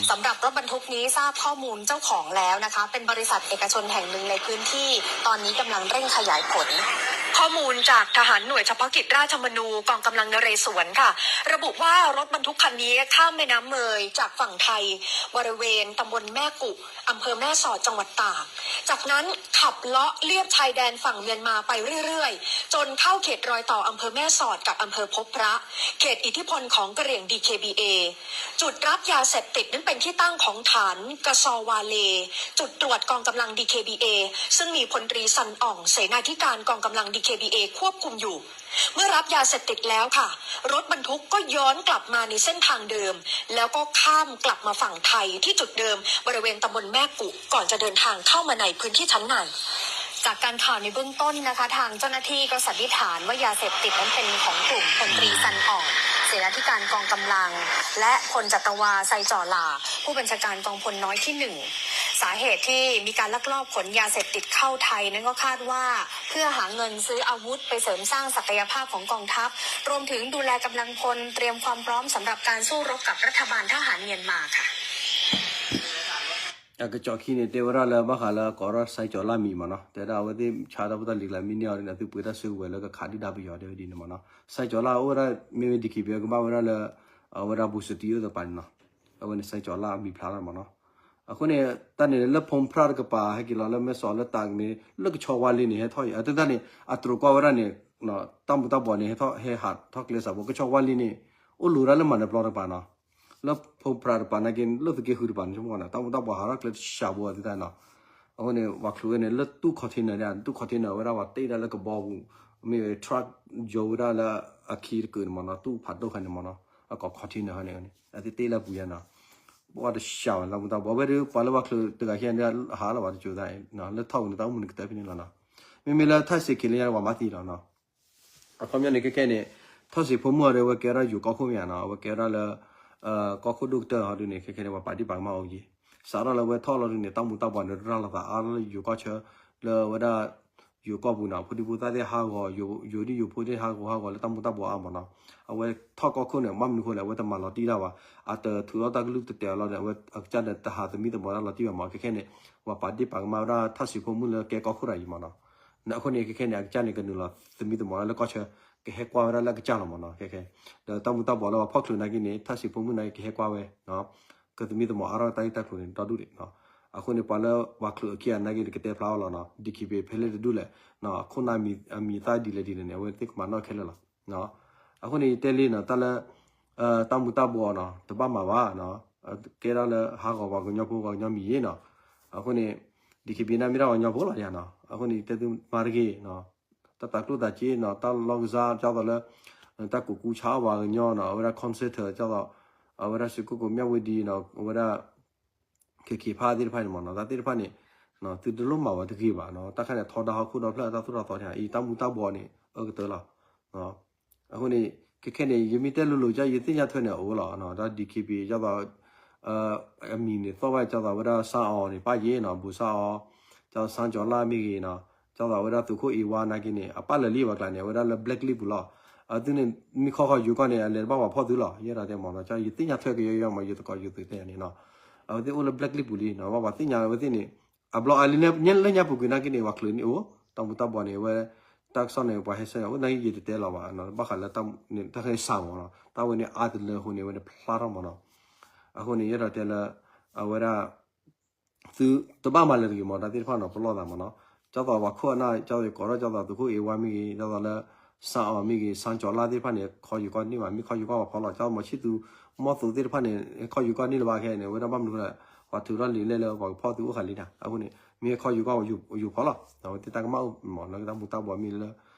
สำหรับรถบรรทุกนี้ทราบข้อมูลเจ้าของแล้วนะคะ เป็นบริษัทเอกชนแห่งหนึ่งในพื้นที่ ตอนนี้กำลังเร่งขยายผล ข้อมูลจากทหารหน่วยเฉพาะกิจราชมนูกองกำลังนเรศวรค่ะ ระบุว่ารถบรรทุกคันนี้ข้ามแม่น้ำเมยจากฝั่งไทย บริเวณตำบลแม่กุ อำเภอแม่สอดจังหวัดตาก จากนั้นขับเลาะเลียบชายแดนฝั่งเมียนมาไปเรื่อยๆ จนเข้าเขตรอยต่ออำเภอแม่สอดกับอำเภอพบพระ เขตอิทธิพลของกะเหรี่ยง ดีเคบีเอ จุดรับยาเสพติดนั้นเป็นที่ตั้งของฐานกะซอวาเล จุดตรวจกองกำลัง ดีเคบีเอ ซึ่งมีพลตรีซันอ่อง เสนาธิการกองกำลัง ดีเคบีเอ ควบคุมอยู่ เมื่อรับยาเสพติดแล้วค่ะ รถบรรทุกก็ย้อนกลับมาในเส้นทางเดิม แล้วก็ข้ามกลับมาฝั่งไทยที่จุดเดิม บริเวณตำบลแม่กุ ก่อนจะเดินทางเข้ามาในพื้นที่ชั้นใน จากการข่าวในเบื้องต้นนะคะ ทางเจ้าหน้าที่ก็สันนิษฐานว่ายาเสพติดนั้นเป็นของกลุ่มพลตรีซันอ่อง เสนาธิการกองกำลัง และพลจัตวาไซจ่อหล่า ผู้บัญชาการกองพลน้อยที่หนึ่ง สาเหตุที่มีการลักลอบขนยาเสพติดเข้าไทยนั้นก็คาดว่า เพื่อหาเงินซื้ออาวุธไปเสริมสร้างศักยภาพของกองทัพ รวมถึงดูแลกำลังพล เตรียมความพร้อมสำหรับการสู้รบกับรัฐบาลทหารเมียนมาค่ะ အကစီၣ်ခံန့ၣ် တဲဝဲဒၣ်လၢဘၣ်ဃးလၢကိးထီၣ်စဲးကၠီၤလၢ်မံၤမ့ၢ်နီၤ တဲဒၣ်အဝဲသ့ၣ်ဆါတၢ်ဖိတၢ်လံၤကျါ မ့ၢ်န့ၢ်အီၤဒ်န့ၣ် သုပှ့ၤတၢ်စုကဝဲၤလၢကခးဒုၣ်ဒါပယီၤတဲဝဲဒ်န့ၣ်မ့ၢ်နီၤ စဲးကၠီၤလၢ်အိၣ်ဝဲဒၣ် မ့မ့ၢ် ဒီကံဘ့ ကဘၣ်ဝဲဒၣ်လၢ အဝဲဒၣ်ဘူးစတံအိၣ်သပးန့ၣ်နီၤ အဝဲန့ၣ်စဲးကၠီၤလၢ်အမံၤဖျါလီၤမ့ၢ်နီၤ အဃိန့ၣ် တၢ်န့ၣ်လၢဖိမဖျါတကပၤ ဟဲက့ၤလီၤလၢမဲၢ်ဆီးလၢတၢ်ကမ့ၢ် လၢကဆီဝါလ့န့ၣ် ဟဲထီၣ်အံၤ အတၢ်န့ၣ် အတြိၤကွၢ်ဝဲဒၣ်န့ၣ် တၢ်မူၤတၢ်ဘှီးန့ၣ် ဟဲထီၣ် ဟဲဟးထီၣ်ကျဲစးဘိ ကဆီဝါလ့န့ၣ် အိၣ်လိၤဒၣ်လၢမၤနၢၤပျီတကပၤနီၤ လၢဖိမဖျါတကပၤနာ်က့ လၢသုးက့ဃုတကပၤန့ၣ် ဆိကမိၣ်န့ၣ် တၢ်မူၤတၢ်ဘှီးဟးထီၣ်ကျဲတစးဘိအသုတၢ်နီၤ အဃိန့ၣ် ပှၤချုးဝဲန့ၣ် လၢတူၢ် container န့ၣ် တူၢ် container ဝဲဒၣ်ပှၤတ့ဒၣ်လၢကဘီပူၤ မ့ၢ် truck ယိၤဝဲဒၣ်လၢအခံတကုာ်န့ၣ်မ့ၢ်နီၤ တူၢ်ဖးဒိၣ်ခါန့ၣ်မ့ၢ်နီၤ အကိး container ဟီန့ၣ် အသုတ့လၢပူၤယါနီၤ ပှၤတစးဝဲ တၢ်မူၤတၢ်ဘှီး အဝဲဒၣ်ပှၤလၢပှၤချုးတဂၤခံဂၤန့ၣ် ဟးလီၤဘၣ်တကၠိၤသး လၢထီၣ်ပူၤန့ၣ် တၢ်အိၣ်မူန့ၣ်ကတၢၢ်ဖဲန့ၣ်လီၤနီၤ မ့မ့ၢ်လၢထၣ်စံးခံးလၢညါန့ၣ် ပှၤမၤသံလီၤနီၤ အခီပညီန့ၣ် ခဲခဲန့ၣ် ထီၣ်စံးဖိမုၣ်အီၤဒီး အဝဲကဲဝဲဒၣ်ယိၤကီၢ်ခိၣ်မ့ၢ်ဧါနီၤ အဝဲကဲဝဲဒၣ်လၢ ကီၢ်ခိၣ်ဒိၣ်ကတၢၢ်ဟီဒုန့ၣ် ခဲခဲန့ၣ် ပှၤပာ်ဒံးပာ်ကမၣ်အိၣ်က့ၤ စးထီၣ်လၢအဝဲထီၣ်လီၤဒုန့ၣ် တၢ်မူၤတၢ်ဘှီးန့ၣ် ရၤလီၤသးအါလၢယိၤကီၢ်ဆၢ လၢအဝဲဒၣ် ယိၤကီၢ်ပူၤနီၤ ဖိဒံဖိသၣ်သ့ၣ်ဟးဂီၤ ယိၤဒ်ယိၤဖိသ့ၣ်ဟးဂီၤဟးဂီၤလၢတၢ်မူၤတၢ်ဘှီးအါမ့ၢ်နီၤ အဝဲထီၣ်ကီၢ်ခိၣ်န့ၣ် ဘၣ်မနုၤဃိလဲၣ် အဝဲတမၤလီၤတံၢ်တၢ်ဘၣ် အတထုးထီၣ်တၢ်ကလုၢ်တတဲာ်လီၤဒီး အဝဲအကစၢ်ဒီးတဟးသမံသမိးတၢ်လီၤတံၢ်ဘၣ်မ့ၢ် ခဲခဲန့ၣ် ပှၤပာ်ဒံးပာ်ကမၣ်ဝဲဒၣ်ထၣ်စံးဖိမုၣ်လၢကဲကီၢ်ခိၣ်တဂၤအံၤမ့ၢ်နီၤ အဃိန့ၣ် ခဲခဲန့ၣ် အကစၢ်န့ၣ် ကနုာ်လီၤသမံသမိးလၢကီၢ်ဆၢ ကဟဲကွၢ်ဝဲဒၣ်လၢအကစၢ်လီၤမ့ၢ်နီၤ ခဲခဲ ဒီးတၢ်မူၤတၢ်ဘှီးလၢပှၤဖီၣ်ချုးနာ်က့န့ၣ် ထၣ်စံးဖိမုၣ်နာ်က့ ကဟဲကွၢ်ဝဲ ကသမံသမိးအါထီၣ်တၢ်ဂ့ၢ်တၢ်ကျိၤန့ၣ် ဒီဒူၣ်ဒံး အဃိန့ၣ် ပှၤလၢပှၤချုးအခံဂၤနာ်က့ ကတဲဖျါအီၤလီၤနီၤ ဒီကံဘ့ ဖဲလဲၣ်တဒူၣ်လဲၣ် အခိၣ်နၢ်အမံၤအသၣ်ဒ်လဲၣ်ဒ်လဲၣ်န့ၣ် အဝဲသ့ၣ်ကမၤနီၣ်ခဲလၢာ်လီၤ အဃိန့ၣ် ယတဲလံနီၤ တၢ်လၢ တၢ်မူၤတၢ်ဘှီးနီၤ တဘၣ်မၤဘၣ်နီၤ ကဲဒၣ်လၢဟးဂီၤပှၤကညီဖိပှၤကညီမံၤယ့ၣ်နီၤ အဃိန့ၣ် ဒီကံဘ့ န့ၣ်မ့ၢ်ဒၣ်ပှၤကညီဖိလီၤယါနီၤ အဃိန့ၣ် ယတဲသုမၤတဂ့ၤနီၤ တၢ်သးကျိၣ်သးစ့နီၤ တၢ်လီၢ်ကစၢ် ကၢ်သိးလၢ တၢ်ကူးကူဆါပှၤကညီနီၤ အဝဲဒၣ် concert ကၢ်သိး အဝဲဒၣ်စ့ၢ်ကီးကိးမၠၣ်ဝ့ၢ်ဒံနီၤ အဝဲဒၣ် ခဲခဲဖးသ့ၣ်တဖၣ်န့ၣ်မ့ၢ်နီၤ တၢ်သ့ၣ်တဖၣ်န့ၣ် သုတလိၣ်မၤဝဲတဂ့ၤဘၣ်နီၤ တၢ်ခါန့ၣ် ထီဒါဟီၣ်ခိၣ်ဒီဖျၢၣ်အတၢ်သိၣ်တၢ်သီန့ၣ် အံၤတၢ်မူၤတၢ်ဘှီးန့ၣ် အၢကတၢၢ်လီၤ အဃိန့ၣ် ခဲခဲန့ၣ် ယမ့ၢ်တဲလိၤလိၤကၠၢ် ယသ့ၣ်ညါထွဲန့ၣ် အအိၣ်လီၤ တၢ် ဒီကံဘ့ ကၢ်သိး အမံၤန့ၣ် သီၣ်ဘၣ်ကၢ်သိးဝဲဒၣ် စါအီၤန့ၣ် ပၢ်ယ့ၣ်နီၤ ဘူးစါအီၤ ကၢ်သိး စါကၠီၤလၢ်မ့ၢ်ဂ့ၤနီၤ ကၢ်သိးဝဲဒၣ်သုးခိၣ်အ့ဝါနာ်က့န့ၣ် အပၢ်လၢာ်လံဘၣ်ကျါန့ၣ် အဝဲဒၣ်လၢ blacklist ပူၤလီၤ အသုန့ၣ် မ့ၢ်ခီဃီယိၤကီၢ်န့ၣ် အလဲၤတဘၣ်ပှၤဖီၣ်သုလီၤ ယဲဒၣ်တဲမ့ၢ်နီၤ ကၢ် ယသ့ၣ်ညါထွဲကယီယီမ့ၢ် ယသကိးယိၤသုးတဲန့ၣ်နီၤ အဝဲသ့ၣ်အိၣ်လၢ blacklist ပူၤလံနီၤ ဘၣ်ပှၤသ့ၣ်ညါအဝဲသ့ၣ်န့ၣ် အဘျီအါလံ လၢညါပူၤကွံာ်နာ်က့န့ၣ် ပှၤချုးန့ၣ်အိၣ် တၢ်မူၤတၢ်ဘှီးန့ၣ် အဝဲ တၢ်ကစီၣ်န့ၣ် ပှၤဟဲဆှၢန့ၣ် အိၣ်နာ်က့ ယတတဲလီၤဘၣ် ဘၣ်ဃးလၢ တၢ်ခါန့ၣ်စးမ့ၢ်နီၤ တၢ်ဝဲန့ၣ်အါတလၢအဃိန့ၣ် အဝဲန့ၣ်ဖျါထီၣ်မ့ၢ်နီၤ အဃိန့ၣ် ယအဲၣ်ဒိးတဲလၢ အဝဲဒၣ် သုတဘၣ်မၤလၢၤတဂ့ၤမ့ၢ် တၢ်သ့ၣ်တဖၣ်နီၤ ပလီၢ်သးမ့ၢ်နီၤ ကၢ်သိးပှၤခိၣ်အနၢ် ကၢ်သိးယကိးထီၣ် ကၢ်သိးသုးခိၣ်အ့ဝါမ့ၢ်ဂ့ၤ ကၢ်သိးလၢ စါအီၤမ့ၢ်ဂ့ၤ စါကၠီၤလၢ်သ့ၣ်တဖၣ်န့ၣ် ခီယိၤကီၢ်န့ၢ်ဘၣ် မ့ၢ်ခီယိၤကီၢ်ပှၤဖီၣ်လီၤ ကၢ်သိးမီၤဆံၣ်သူ မီၢ်သိးသ့ၣ်တဖၣ်န့ၣ် ခီယိၤကီၢ်န့ၢ်လၢၤဘၣ်ခဲန့ၣ် အဝဲဒၣ်ဘၣ်မနုၤလဲၣ် ပှၤထုးထီၣ်လံာ်လဲၢ်လၢပှၤကဖီၣ်သုအိၣ်ဃာ်လံတၢ် အဃိန့ၣ် မ့ၢ်ခီယိၤကီၢ်ယိၤဖီၣ်လီၤ အဝဲသ့ၣ်တၢ်ကမၣ်အိၣ်မ့ၢ်နီၤ တၢ်မူၤတၢ်ဘှီးမ့ၢ်လၢ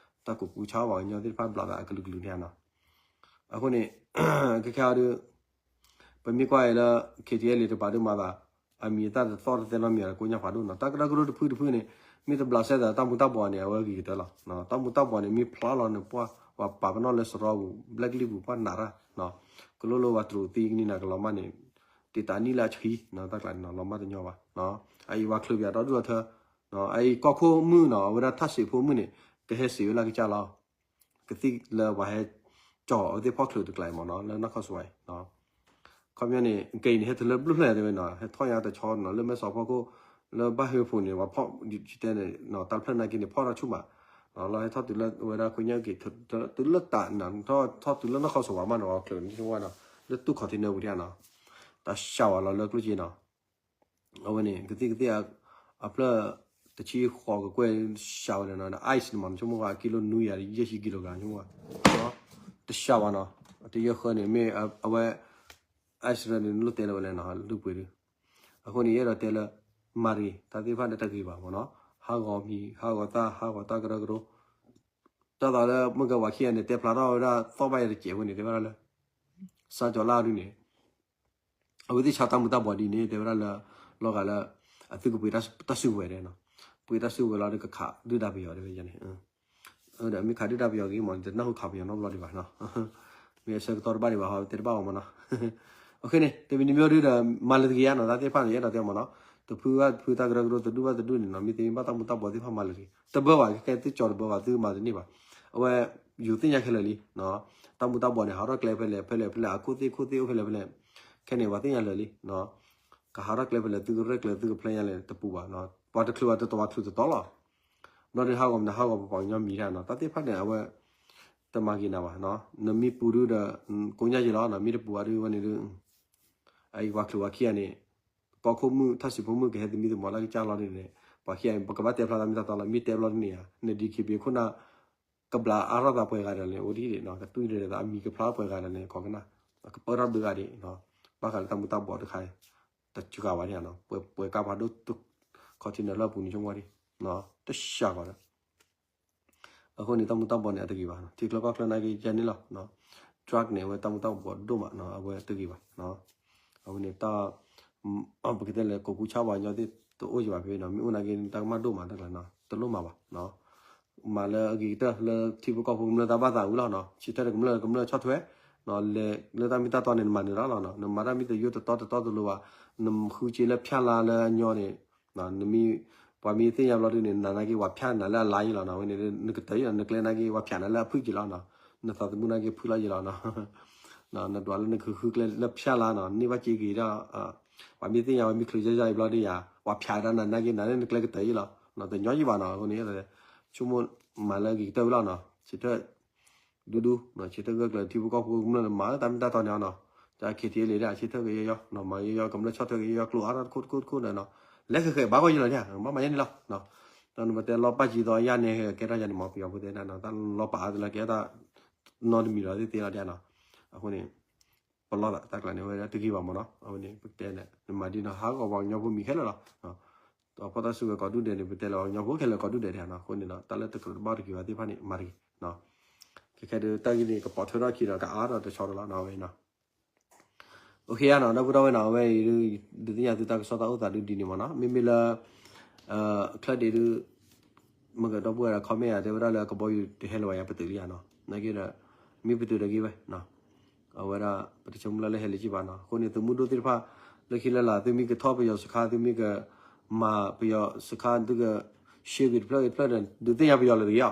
တၢ်ကူးကူဆါပှၤကညီသ့ၣ်တဖၣ်ဘျးသးအကလုာ်ကလုာ်န့ၣ်နီၤ အဃိန့ၣ် ခဲခဲအံၤဒီး ပမ့ၢ်ကွၢ်အံၤလၢ ခ့ထံအဲလ့ တပာ်ဒိၣ်မၤသး အမံၤအသၣ်တသီၣ်တသဲနီတမံၤဒီး ကိညၣ်ဖးဒိၣ်နီၤ. တၢ်ကရၢကရိတဖုတဖုန့ၣ် မ့ၢ်တဘျးစဲသးတၢ်မူၤတၢ်ဘှီးန့ၣ် အဝဲဂ့ၤကတၢၢ်လီၤ. တၢ်မူၤတၢ်ဘှီးန့ၣ် မ့ၢ်ဖျါလီၤန့ၣ် ပှၤပာ်ပနီၣ်လၢစရီပူၤ ဘျဲၣ်ကလံၣ်ပူၤ ပှၤနးတၢ် ကလိလိဝဲတြူးသံကနံၣ်နၤကလီၤမၢ်န့ၣ် တံာ်တာ်နံၣ်လၢအဆှံ တၢ်ကျးန့ၣ်နီၤ လီၤမၢ်တညီဘၣ်. အအံၤပှၤချုးပယီၤဒီဒူၣ်ဒီထၢ အအံၤကီၢ်ခိၣ်မုၣ်နီၤ အဝဲဒၣ်ထၣ်စံးဖိမုၣ်န့ၣ် ကဟဲစံးဝဲလၢကစၢ်လီၤ. ကသံၣ်လၢပှၤဟဲကၠီအဝဲသ့ၣ်ဖီၣ်ချုးတကျးအံၤမ့ၢ်နီၤ လၢနီၢ်ခီၣ်စဝါအံၤ ခီပညီန့ၣ် ကဲအံၤန့ၣ် ဟဲတုၤလၢဘျုးဖျၢၣ်တဲဝဲနီၤ ဟဲထီၣ်ညါတဆီနီၤ လၢမဲၢ်ဆီးဖီခိၣ် လၢဘၣ်ဟၢဖှိၣ်န့ၣ် ပှၤဖီၣ် ယတဲန့ၣ် တၢ်ဖျၢၣ်နာ်က့န့ၣ် ဖီၣ်ထီၣ်ဆူၣ်မး လီၤဟဲထီၣ်တုၤလၢဝဲဒၣ်ခိညၣ်က့ၤ တုၤလၢတၢ်နၤ ထီၣ်တုၤလၢနီၢ်ခီၣ်စဝါမးနီၤ ချုးန့ၣ်ဝဲနီၤ လၢတူၢ်ခီၣ်ထံးနၢပူၤဒံးနီၤ တၢ်စှၤဝဲလီၤလၢကျိၣ်စ့နီၤ အဝဲန့ၣ် ကသံၣ်ကသံၣ် အဖျၢၣ်တဆံဃိးကကွဲၢ် စှၤဝဲန့ၣ်နီၤ ice န့ၣ်မ့ၢ် နဆိကမိၣ်ဝဲ ကံလိနွံယၤ ယဲၢ်ဆံကံလိဂရမ် ဆိကမိၣ်ဝဲ တစှၤဘၣ်နီၤ တယဲၢ်ဃၢန့ၣ် မ့ၢ်အဝဲ ice ရၢန့ၣ် နလိၣ်တဲလၢၤဝဲလဲၣ်နီၤ ဒုပှ့ၤဒု အဃိန့ၣ် ယအဲၣ်ဒိးတဲလၢ မၤတဂ့ၤ တၢ်သ့ၣ်တဖၣ်န့ၣ်တဂ့ၤဘၣ်မ့ၢ်နီၤ ဟးဂီၤမံၤ ဟးဂီၤသၣ် ဟးဂီၤတၢ်ကရၢကရိ တၢ်သးလၢမုၢ်ကဝၤခံဂၤန့ၣ် တဲဖျါထီၣ်ဝဲဒၣ်သီၣ်ဘၣ်ယၤတစဲးဝဲန့ၣ် တဲဝဲဒၣ်လၢ စါကၠီၤလၢအဒုန့ၣ် အဝဲသ့ၣ်ဆါတၢ်မူၤတၢ်ဘှီးဒ်န့ၣ် တဲဝဲဒၣ်လၢ လီၤဂာ်လၢ အသုကပှ့ၤတၢ်စုကဝဲၤဒဲးနီၤ ပှ့ၤတၢ်စုကဝဲၤလီၤဒီးကခးဒုၣ်ဒါပယီၤတဲဝဲန့ၣ် ဒီးမ့ၢ်ခးဒုၣ်ဒါပယီၤဂ့ၤမ့ၢ် တနၢ်ဟူခးပယီၤနီတဘျီဒံးဘၣ်နီၤ မ့ၢ်အဆၢကတီၢ်တဘၣ်ဒံးဘၣ်ဟီ တဲတဘၣ်အီၤမ့ၢ်နီၤ အဃိန့ၣ် တမံၤတမံၤဒုဒီး မၤလၢတဂ့ၤဧါနီၤ တၢ်သ့ၣ်တဖၣ်န့ၣ် ယအဲၣ်ဒိးတဲမ့ၢ်နီၤ တဖုဘၣ်တဖုတၢ်ကရၢကရိတဒူၣ်ဘၣ်တဒူၣ်န့ၣ်နီၤ မ့ၢ်သ့မ့ၢ်ဘၣ်တၢ်မူၤတၢ်ဘှီးသ့ၣ်တဖၣ်မၤလၢတဂ့ၤ တဘၢဘၣ် ခဲကဲသုကၠီၤတဘၢဘၣ် သုမၤတန့ၢ်ဘၣ် အဝဲ ယိၤသ့ၣ်ညါခဲလၢာ်လံ တၢ်မူၤတၢ်ဘှီးန့ၣ် ဟးထီၣ်ကျဲဖဲလဲၣ်ဖဲလဲၣ်ဖဲလဲၣ် အခိၣ်သ့ၣ်ခိၣ်သ့ၣ်အိၣ်ဖဲလဲၣ်ဖဲလဲၣ် ခဲန့ၣ် ပှၤသ့ၣ်ညါလၢာ်လံ ကဟးထီၣ်ကျဲဖဲလဲၣ် သုကရဲၣ်ကျဲၤသုကဖျဲညါလဲၣ်တပူၤဘၣ် ပှၤတချုးဘၣ်တတီၤပှၤချုးတတီၤလီၤ ဘျီဒုးဟးဂီၤမနုၤဟးဂီၤပပှၤကညီမံၤတၢ်နီၤ တၢ်သ့ၣ်တဖၣ်န့ၣ် အဝဲ တမၤက့ၤနၤဘၣ် နမ့ၢ်ပူၤဒုဒီး ကိညါက့ၤလီၤ နမ့ၢ်တပူၤဘၣ်ဒုဝဲန့ၣ်ဒု အအံၤပှၤချုးပှၤခံဂၤန့ၣ် ကီၢ်ခိၣ်မုၣ်ထၣ်စံးဖိမုၣ်ကဟဲသမံသမိးလၢကစၢ်လီၤဒုန့ၣ် ပှၤခံဂၤန့ၣ် ပကဘၣ်တဲဖျါတၢ်မ့ၢ်တၢ်တီလီၤ မ့ၢ်တဲဘျီဒုန့ၣ်ဧါ န DKBA ခိၣ်နၢ် ကဘျးအါထီၣ်သးပှဲၤဂၤဒီးန့ၣ် အိၣ်ဒ်န့ၣ် ကတူၢ်ဒဲးသးအမံၤကဖျါပှဲၤဂၤဒီးန့ၣ် ခိးကနၣ် ကပၢၢ်ထီၣ်ဘၣ်ဂၤဒံး ဘၣ်ဃးလၢတၢ်မူၤတၢ်ဘှီးတခါ တစှၤဘၣ်န့ၣ် ပှဲၤကါဖးဒိၣ် ခီၣ်ထံးနၢၤလၢအပူၤန့ၣ် ဆိကမိၣ်ဒံး တစှၤကီးဒီး အဃိန့ၣ် တၢ်မူၤတၢ်ဘှီးန့ၣ် အတဂ့ၤဘၣ် ထံချၢကီၢ်ချၢနာ်က့ယဲန့ၣ်လီၤ drug န့ၣ် အဝဲတၢ်မူၤတၢ်ဘှီးဒိၣ်မး အဝဲတဂ့ၤဘၣ် အဝဲန့ၣ်တၢ် ပကတဲလၢ ကိးကူဆါပှၤကညီသ့ၣ်တအိၣ်က့ၤဘၣ်ဖဲနီၤ မ့ၢ်အိၣ်နာ်က့ တၢ်ကမၣ်ဒိၣ်မးတၢ်ကျါနီၤ တလိၣ်မၤဘၣ် မၤလၢအဂ့ၤကတၢၢ်လၢထံဖိကီၢ်ဖိကမျၢၢ်တၢ်ဘၣ်သးဝံၤလီၤနီၤ ဆၢထၢၣ်တကမျၢၢ်ကမျၢၢ်ဆီၣ်ထွဲ လဲၤလၢတၢ်မ့ၢ်တၢ်တီန့ၣ် နမၤနၢၤတၢ်လီၤနီၤ နမၤတၢ်မ့ၢ်တယိတတီတတီတလိၤဘၣ် နဃုစ့လၢဖၠၣ်လါလၢအညီန့ၣ် နမ့ၢ် ပှၤမ့ၢ်သ့ၣ်ညါဘျီဒုန့ၣ် နနာ်က့ဝဲဖၠၣ်နၤလၢအလါယ့လီၤနီၤ ဝဲန့ၣ် နကတၢၢ်ယ့လီၤ နကျဲနာ်က့ဝဲဖၠၣ်နၤလၢအဖုၣ်ယ့လီၤနီၤ နသးသမူနာ်က့ဖုၣ်လီၤယ့လီၤနီၤ နဒွးလၢနကဃုကျဲလၢဖၠၣ်လါနီၤ န့ၢ်ဘၣ်စ့ဂ့ၤဒီး ပှၤမ့ၢ်သ့ၣ်ညါဝဲမ့ၢ်ချုးယါယါအံၤဘျီဒုယၤ ဝဲဖၠၣ်ဒၣ်နၤနာ်က့နၤလၢနကျဲကတၢၢ်ယ့လီၤ တညီယ့ဘၣ်နီၤ အဃိန့ၣ် ဆိကမိၣ်မၤလၢအဂ့ၤကတၢၢ်ဝံၤလီၤနီၤ ဆၢထၢၣ် ဒူဒူ ဆၢထၢၣ်ဂၢၢ်ကျၢၤထံဖိကီၢ်ဖိကမျၢၢ်န့ၣ် မၤလၢတၢ်မ့ၢ်တၢ်တီန့ၣ်နီၤ တၢ် ခ့ထံးလံဒီး ဆၢထၢၣ်ကယီယီ မၤယီယီ ကမျၢၢ်ဆီၣ်ထွဲကယီယီ ကျိၤအါထီၣ်တခိၣ်တခိၣ်တခိၣ်ဒီးနီၤ လဲၤဃဲးဃဲးဘၣ်ဂီၢ်ယ့လီၤဒၣ် ဘၣ်မၤယါန့ၣ်လီၤ ဒီးနပတဲလီၤပာ်စံးသီယါန့ၣ် ကဲထီၣ်ယါန့ၣ်မ့ၢ်ပယီၤဖိတဲဒၣ်နီၤ တၢ်လီၤပာ်အါတလၢကဲတၢ် နီတမံၤလီၤသ့ၣ်သ့လီၤဒၣ်နီၤ အဃိန့ၣ် ပလီၢ်သးတၢ်ကျါန့ၣ် ဝဲဒၣ်တဂ့ၤဘၣ်မ့ၢ်နီၤ အဝဲန့ၣ် ပတဲန့ၣ် နမၤဒ်နီၤ ဟးဂီၤပှၤကညီဖိမံၤခဲလၢာ်လီၤ ဒီးဖီၣ်တၢ်စုကဝဲၤကိးဒူၣ်ဒဲးန့ၣ် ပတဲလၢပှၤကညီဖိခဲလၢာ်ကိးဒူၣ်ဒဲးဒၣ်နီၤ အဃိန့ၣ်ဒီး တၢ်လၢတကြၢးတဘၣ်တဂ့ၤဘၣ်သ့ၣ်တဖၣ်န့ၣ် မၤတဂ့ၤ ခဲခဲဒုး တၢ်ဂ့ၢ်န့ၣ် ကပိာ်ထွဲထီၣ်ခံဒီး ကအါထီၣ်တဆီဒီးလီၤနီၤ ဝဲနီၤ အိၣ်ခ့ဧါနီၤ ဒီပုၢ်ဒီဝဲၢ်နီၤ အဝဲအံၤဒုး ဒုးသ့ၣ်ညါသုတၢ်ကစီၣ်တၢ်အိၣ်သးဒုးဒ်န့ၣ်မ့ၢ်နီၤ မ့မ့ၢ်လၢ ချၢဒံးဒုး မ့ၢ်ကဒီပုၢ်ဝဲၢ်ဒီး comment ယၤ တဲဝဲဒၣ်လၢကဘီယူၤတဟဲလၢၤဘၣ်ယၤပတုာ်လံယၤနီၤ နာ်က့ဒီး မ့ၢ်ပတုာ်ဒီးဂ့ၤဝဲ အဝဲဒၣ် ပတဆိကမိၣ်လၢလၢဟဲလၢၤကံဘၣ်နီၤ အဃိန့ၣ် သုးမုၢ်ဒိၣ်သ့ၣ်တဖၣ် လၢခံလၢလာ် သုမ့ၢ်ကထီၣ်ပယီၤစခါ သုမ့ၢ်ကမၤပယီၤစခါ သုက share ဂ့ၤတဖျၢၣ်ဂ့ၤတဖျၢၣ်ဒီး ဒုးသ့ၣ်ညါပယီၤလၢၤတဂ့ၤအီၤ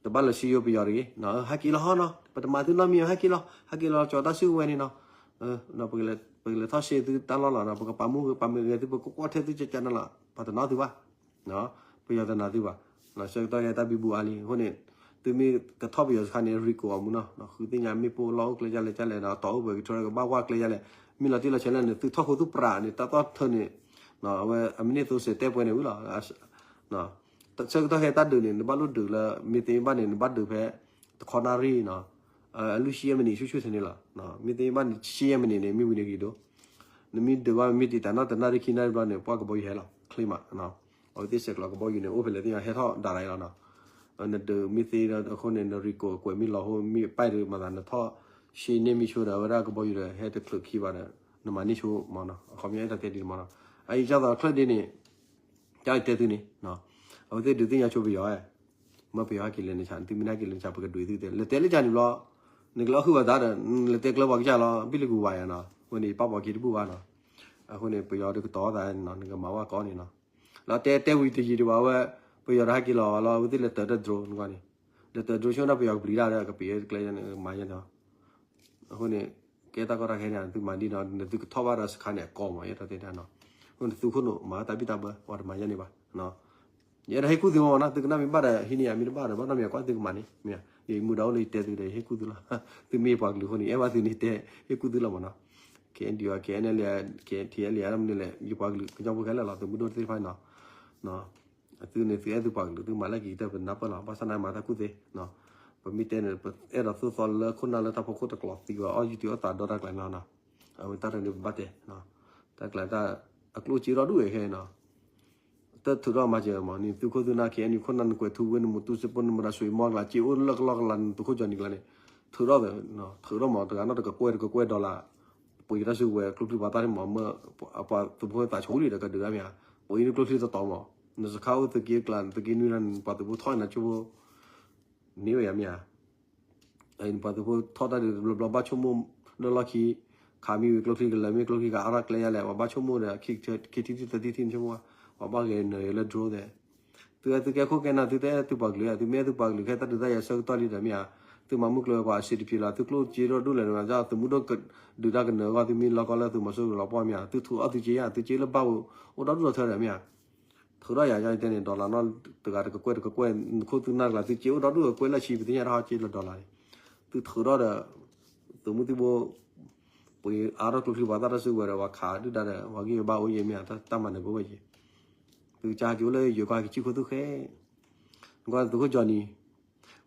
တဘၣ်လၢၤဆံယိပယီၤတဂ့ၤ ဟဲက့ၤလီၤဟီနီၤ ပတမၤသုနီတမံၤ ဟဲက့ၤလီၤ ဟဲက့ၤလီၤကၠီၤတၢ်စုကဝဲၤန့ၣ်နီၤ ပကလဲၤထီၣ် share သုတၢ်လီၢ်လီၤနီၤ ပကပာ်မူပာ်မုာ်ဂဲၤသု ပကကွၢ်ထွဲသုကကနလီၤ ပှၤတနာ်သုဘၣ် ပယီၤတနာ်သုဘၣ် ဆၢကတီၢ်ခဲအံၤတၢ်ဘံဘူအါလံ အဃိန့ၣ် သုမ့ၢ်ကထီၣ်ပယီၤစခါန့ၣ် ရံကိးအီၤမူနီၤ ဃုသ့ၣ်ညါမ့ၣ်ပိၢ်လီၢ်အိၣ်ကျဲဒ်လဲၣ်ဒ်လဲၣ်ဒီး တီၢ်အိၣ်ပှဲၤကထီၣ် ကဘၣ်ကွၢ်ကျဲဒ်လဲၣ် မ့ၢ်လီၤတံၢ်လီၤဆဲးလၢန့ၣ် သုထီၣ်ဃိသုပြးန့ၣ် တၢ်သီၣ်ထၢန့ၣ် အဝဲအမ့ၢ်န့ၢ်သိစဲးတဲပှဲၤန့ၣ်ဝံၤလီၤ ဆၢကတီၢ်ခဲအံၤတၢ်ဒုးန့ၣ် နဘၣ်လိၣ်ဒုးလၢ မ့ၢ်သ့မ့ၢ်ဘၣ်န့ၣ် နဘၣ်ဒုးဖဲ တခီနၣ်ရံၣ်နီၤ အလွံၢ်ဆံယဲၢ်မံးနံး ဆူၣ်ဆူၣ်ထဲန့ၣ်လီၤ မ့ၢ်သ့မ့ၢ်ဘၣ်န့ၣ် ဆံယဲၢ်မံးနံးန့ၣ် မ့ၢ်ဝံၤန့ၣ်ဂ့ၤဒိၣ် နမ့ၢ်ဒုးဘၣ်မ့ၢ်တံာ်တာ်နီၣ်တနၣ်ရံၣ်ခံနၣ်ရံၣ်ဘျီန့ၣ် ပှၢ်ကဘီယူၤဟဲလီၤ ချ့မး အဝဲသ့ၣ်ဆဲးကျိးကဘီယူၤန့ၣ် အိၣ်ဖဲလဲၣ်သ့ၣ်ညါဟဲထီၣ်ဒၣ်ရၤအံၤလီၤနီၤ နဒုးမ့ၢ်သ့ဒီးအဃိန့ၣ် နရံကိးကွဲးမ့ၢ်လီၤဟိမ့ၢ်ပာ်ဒုးမၤသးနထီၣ် ဆ့န့ၢ်မံဆိဒီး အဝဲဒၣ်ကဘီယူၤဒီး ဟဲတချုးခံဘၣ်ဒီး နမၤန့ၢ်ဆိမၢ်နီၤ, အခီပညီအဲၣ်တၢ်တဲဒ်န့ၣ်မၢ်နီၤ, အအံၤကၢ်သိးချၢၣ်ဒ့န့ၣ် ကၢ်အံၤတဲသုန့ၣ်, အဝဲသ့ၣ်ဒုးသ့ၣ်ညါဆိပယီၤ, မ့ၢ်ပယီၤဟဲက့ၤလဲၤနဆး သုမ့ၢ်ဟဲက့ၤလဲၤနဆး ပကဒွးသုတဲ လဲၤတဲလၢကၢ်န့ၣ်ဘျီ, နကလဲၤအီၣ်ဟုၣ်ဝဲသးဒီး နလဲၤတဲကျၢၤပှၤကစၢ်လီၤ ဘံၣ်လၢကူဝါယၤနီၤ, အဃိန့ၣ် ယပာ်ပီၤက့ၤတဘူၣ်ဘၣ်နီၤ, အဃိန့ၣ် ပယီၤဒုးကတီၤသးနီၤ နကမၤဝဲကီးန့ၣ်နီၤ, လီၤတဲတဲဝံၤတယံာ်ဒံးဘၣ်ဝဲ, ပယီၤဒီးဟဲက့ၤလီၤလီၤ အဝဲသ့ၣ်လဲၤတၢၤတၢ် drone နကွၢ်န့ၣ်, လဲၤတၢၤ drone ဆိဒီးပယီၤကပျံၤတၢ်ဒီး ကပျံၤကျဲန့ၣ် မၤယဲန့ၣ် အဃိန့ၣ် ကဲတၢ်ကီတၢ်ခဲန့ၣ် သုမၤဒ်နီၤ နသုကထီၣ်ဘၣ်ဒီးစခါန့ၣ်အကီမး ယဲတၢ်တဲတၢ်နီၤ, အဃိန့ၣ်သုခိၣ်နူာ်မၤတၢ်ဘံၣ်တၢ်ဘၢ ပှၤတမၤယဲန့ၣ်ဘၣ်, ယအဲၣ်ဒိးဟ့ၣ်ကူၣ်သုမးနီၤ သုကနၣ်မ့ၢ်ဘၣ်ဒီး ဟံးန့ၢ်ယၤ မ့ၢ်တဘၣ်ဒီး ဘၣ်နီတမံၤကွၢ်သုကမၤန့ၣ်, မ့ၢ်ယမူဒါအိၣ်လၢယတဲသုဒီး ယဟ့ၣ်ကူၣ်သုလီၤ, သုမ့ၢ်ယပှၤကလုာ်အဃိန့ၣ် ယအဲၣ်ဘၣ်သုန့ၣ်တဲ ဟ့ၣ်ကူၣ်သုလီၤမးနီၤ, KNDO KNLA KTLA မနုၤလဲၣ် ယပှၤကလုာ်ကညီဖိခဲလၢာ်လီၤ သုးမုၢ်ဒိၣ်သ့ၣ်တဖၣ်န့ၣ်နီၤ သုန့ၣ်သုအဲၣ်သုပှၤကလုာ် သုမၤလၢက့ၤကတၢၢ်ပနၢ်ပၢၢ်လီၤ ဘၣ်ဆၣ်နာ်မၤတၢ်ကူၣ်သ့, ပမ့ၢ်တဲန့ၣ် ပအဲၣ်ဒိးသိၣ်သီလၢခိၣ်နၢ်လၢတၢ်ဖီခိၣ်တကျိၤသံဝဲ အီၣ်ယူၤတုၤအီၣ်သးဒီတၢ်ကျဲၤနီၤ, အဝဲတၢ်တန့ၣ်ပဘၣ်တဲ, တၢ်ကျဲၤတၢ် အကျိၣ်စ့ဒီဒူၣ်ဝဲခဲအံၤနီၤ, တၢ်ထုးထီၣ်မၤစၢၤမး နသုးခိၣ်သုးနၢ် KNU ခိၣ်နၢ်နကွဲးထူဝ့နမူတူစ့ဖိနမူဒါဆွံမီၢ်ကျါ စ့အိၣ်လၢကလီကလီနသုးခိၣ်ကၠီနံၤကျါန့ၣ်, ထုးထီၣ်, ထုးထီၣ်မး တဂၤနီၢ်တကကွဲၢ်တကကွဲၢ် dollar ပှ့ၤတၢ်စုကဝဲၤကျိချံပှၤသၣ်န့ၣ်မး မ့ၢ်ပှၤသုးဖိသးဆိလံဒီးကဒုးဒၣ်မ့ၢ်ဧါ, ပှ့ၤန့ၢ်ကျိချံတတီၤမး, နစခါအိၣ်သုးက့ကျါ သုးက့နွံလၢပှၤသုးဖိထီၣ်နၤကၠိဖိ န့ၢ်ဝဲယၤမ့ၢ်ဧါ, ပှၤသုးဖိထီၣ်တၢ်ဒုးတဘျီဘျီဘၣ်ဆိကမိၣ်, လၢလီၢ်ခံ, ခးမံဝံၤကျိချံကလၢာ်မ့ၢ်ကျိချံကအါထီၣ်ကျဲယါလဲၣ် ပှၤဘၣ်ဆိကမိၣ်ဒီး ခံထံသၢထံထံဆိကမိၣ်, ပှၤဘၣ်ဂဲၤနၢၤယၤလၢ drone သ့ၣ်, သုသုကဲခိၣ်ကဲနၢ် သုတအဲၣ်သုပှၤကလုာ်ဧါ သုမ့ၢ်အဲၣ်သုပှၤကလုာ်ခဲတၢ်ဒုးတၢ်ယၤဆၢကတီၢ်လံဒီးမ့ၢ်ဧါ, သုမၤမုၢ်ကျိၤဝဲၤကွာ်အဆံးတဖျၢၣ်လီၤ သုကျိၣ်စ့ဒီဒူၣ်လဲၣ်န့ၣ် သုးမုၢ်ဒိၣ်ဒုးတၢ်ကနၢၤအဂီၢ် သုမ့ၢ်လီၤကီလၢသုးမီၤစိရိၤလီၤပှီၢ်မ့ၢ်ဧါ သုထုးအီၣ်သုစ့ဧါ သုစ့လၢဘၣ်အိၣ်ဒီဒူၣ်ဒီထၢဒီးမ့ၢ်ဧါ, ထုးထီၣ်ယၤယတဲန့ၣ် dollar နီၢ်တဂၤတကကွဲၢ်တကကွဲၢ် နခိၣ်သုးနၢ်ကျါ သုစ့အိၣ်ဒီဒူၣ်ကကွဲၢ်လၢဆံ ပသ့ၣ်ညါတၢ်ဟီစ့လၢ dollar န့ၣ်, သုထုးထီၣ်ဒီး သုးမုၢ်သံၣ်ဘိ ပှ့ၤအါထီၣ်ကျိချံပှၤသၣ်တၢ်စုကဝဲၤဒီး ပှၤခးဒုၣ်ဒါဒီး ပှၤဂံၢ်ဘါအိၣ်ယဲၢ်မ့ၢ်ဧါ တၢ်မၤနၢၤပဝဲယဲၢ်, သုကစၢ်က့ၤအိၣ်လၢယိၤကီၢ်ကဆံၣ်ခိၣ်သုခဲ, နကွၢ်သုးခိၣ်ကၠီနံၤ,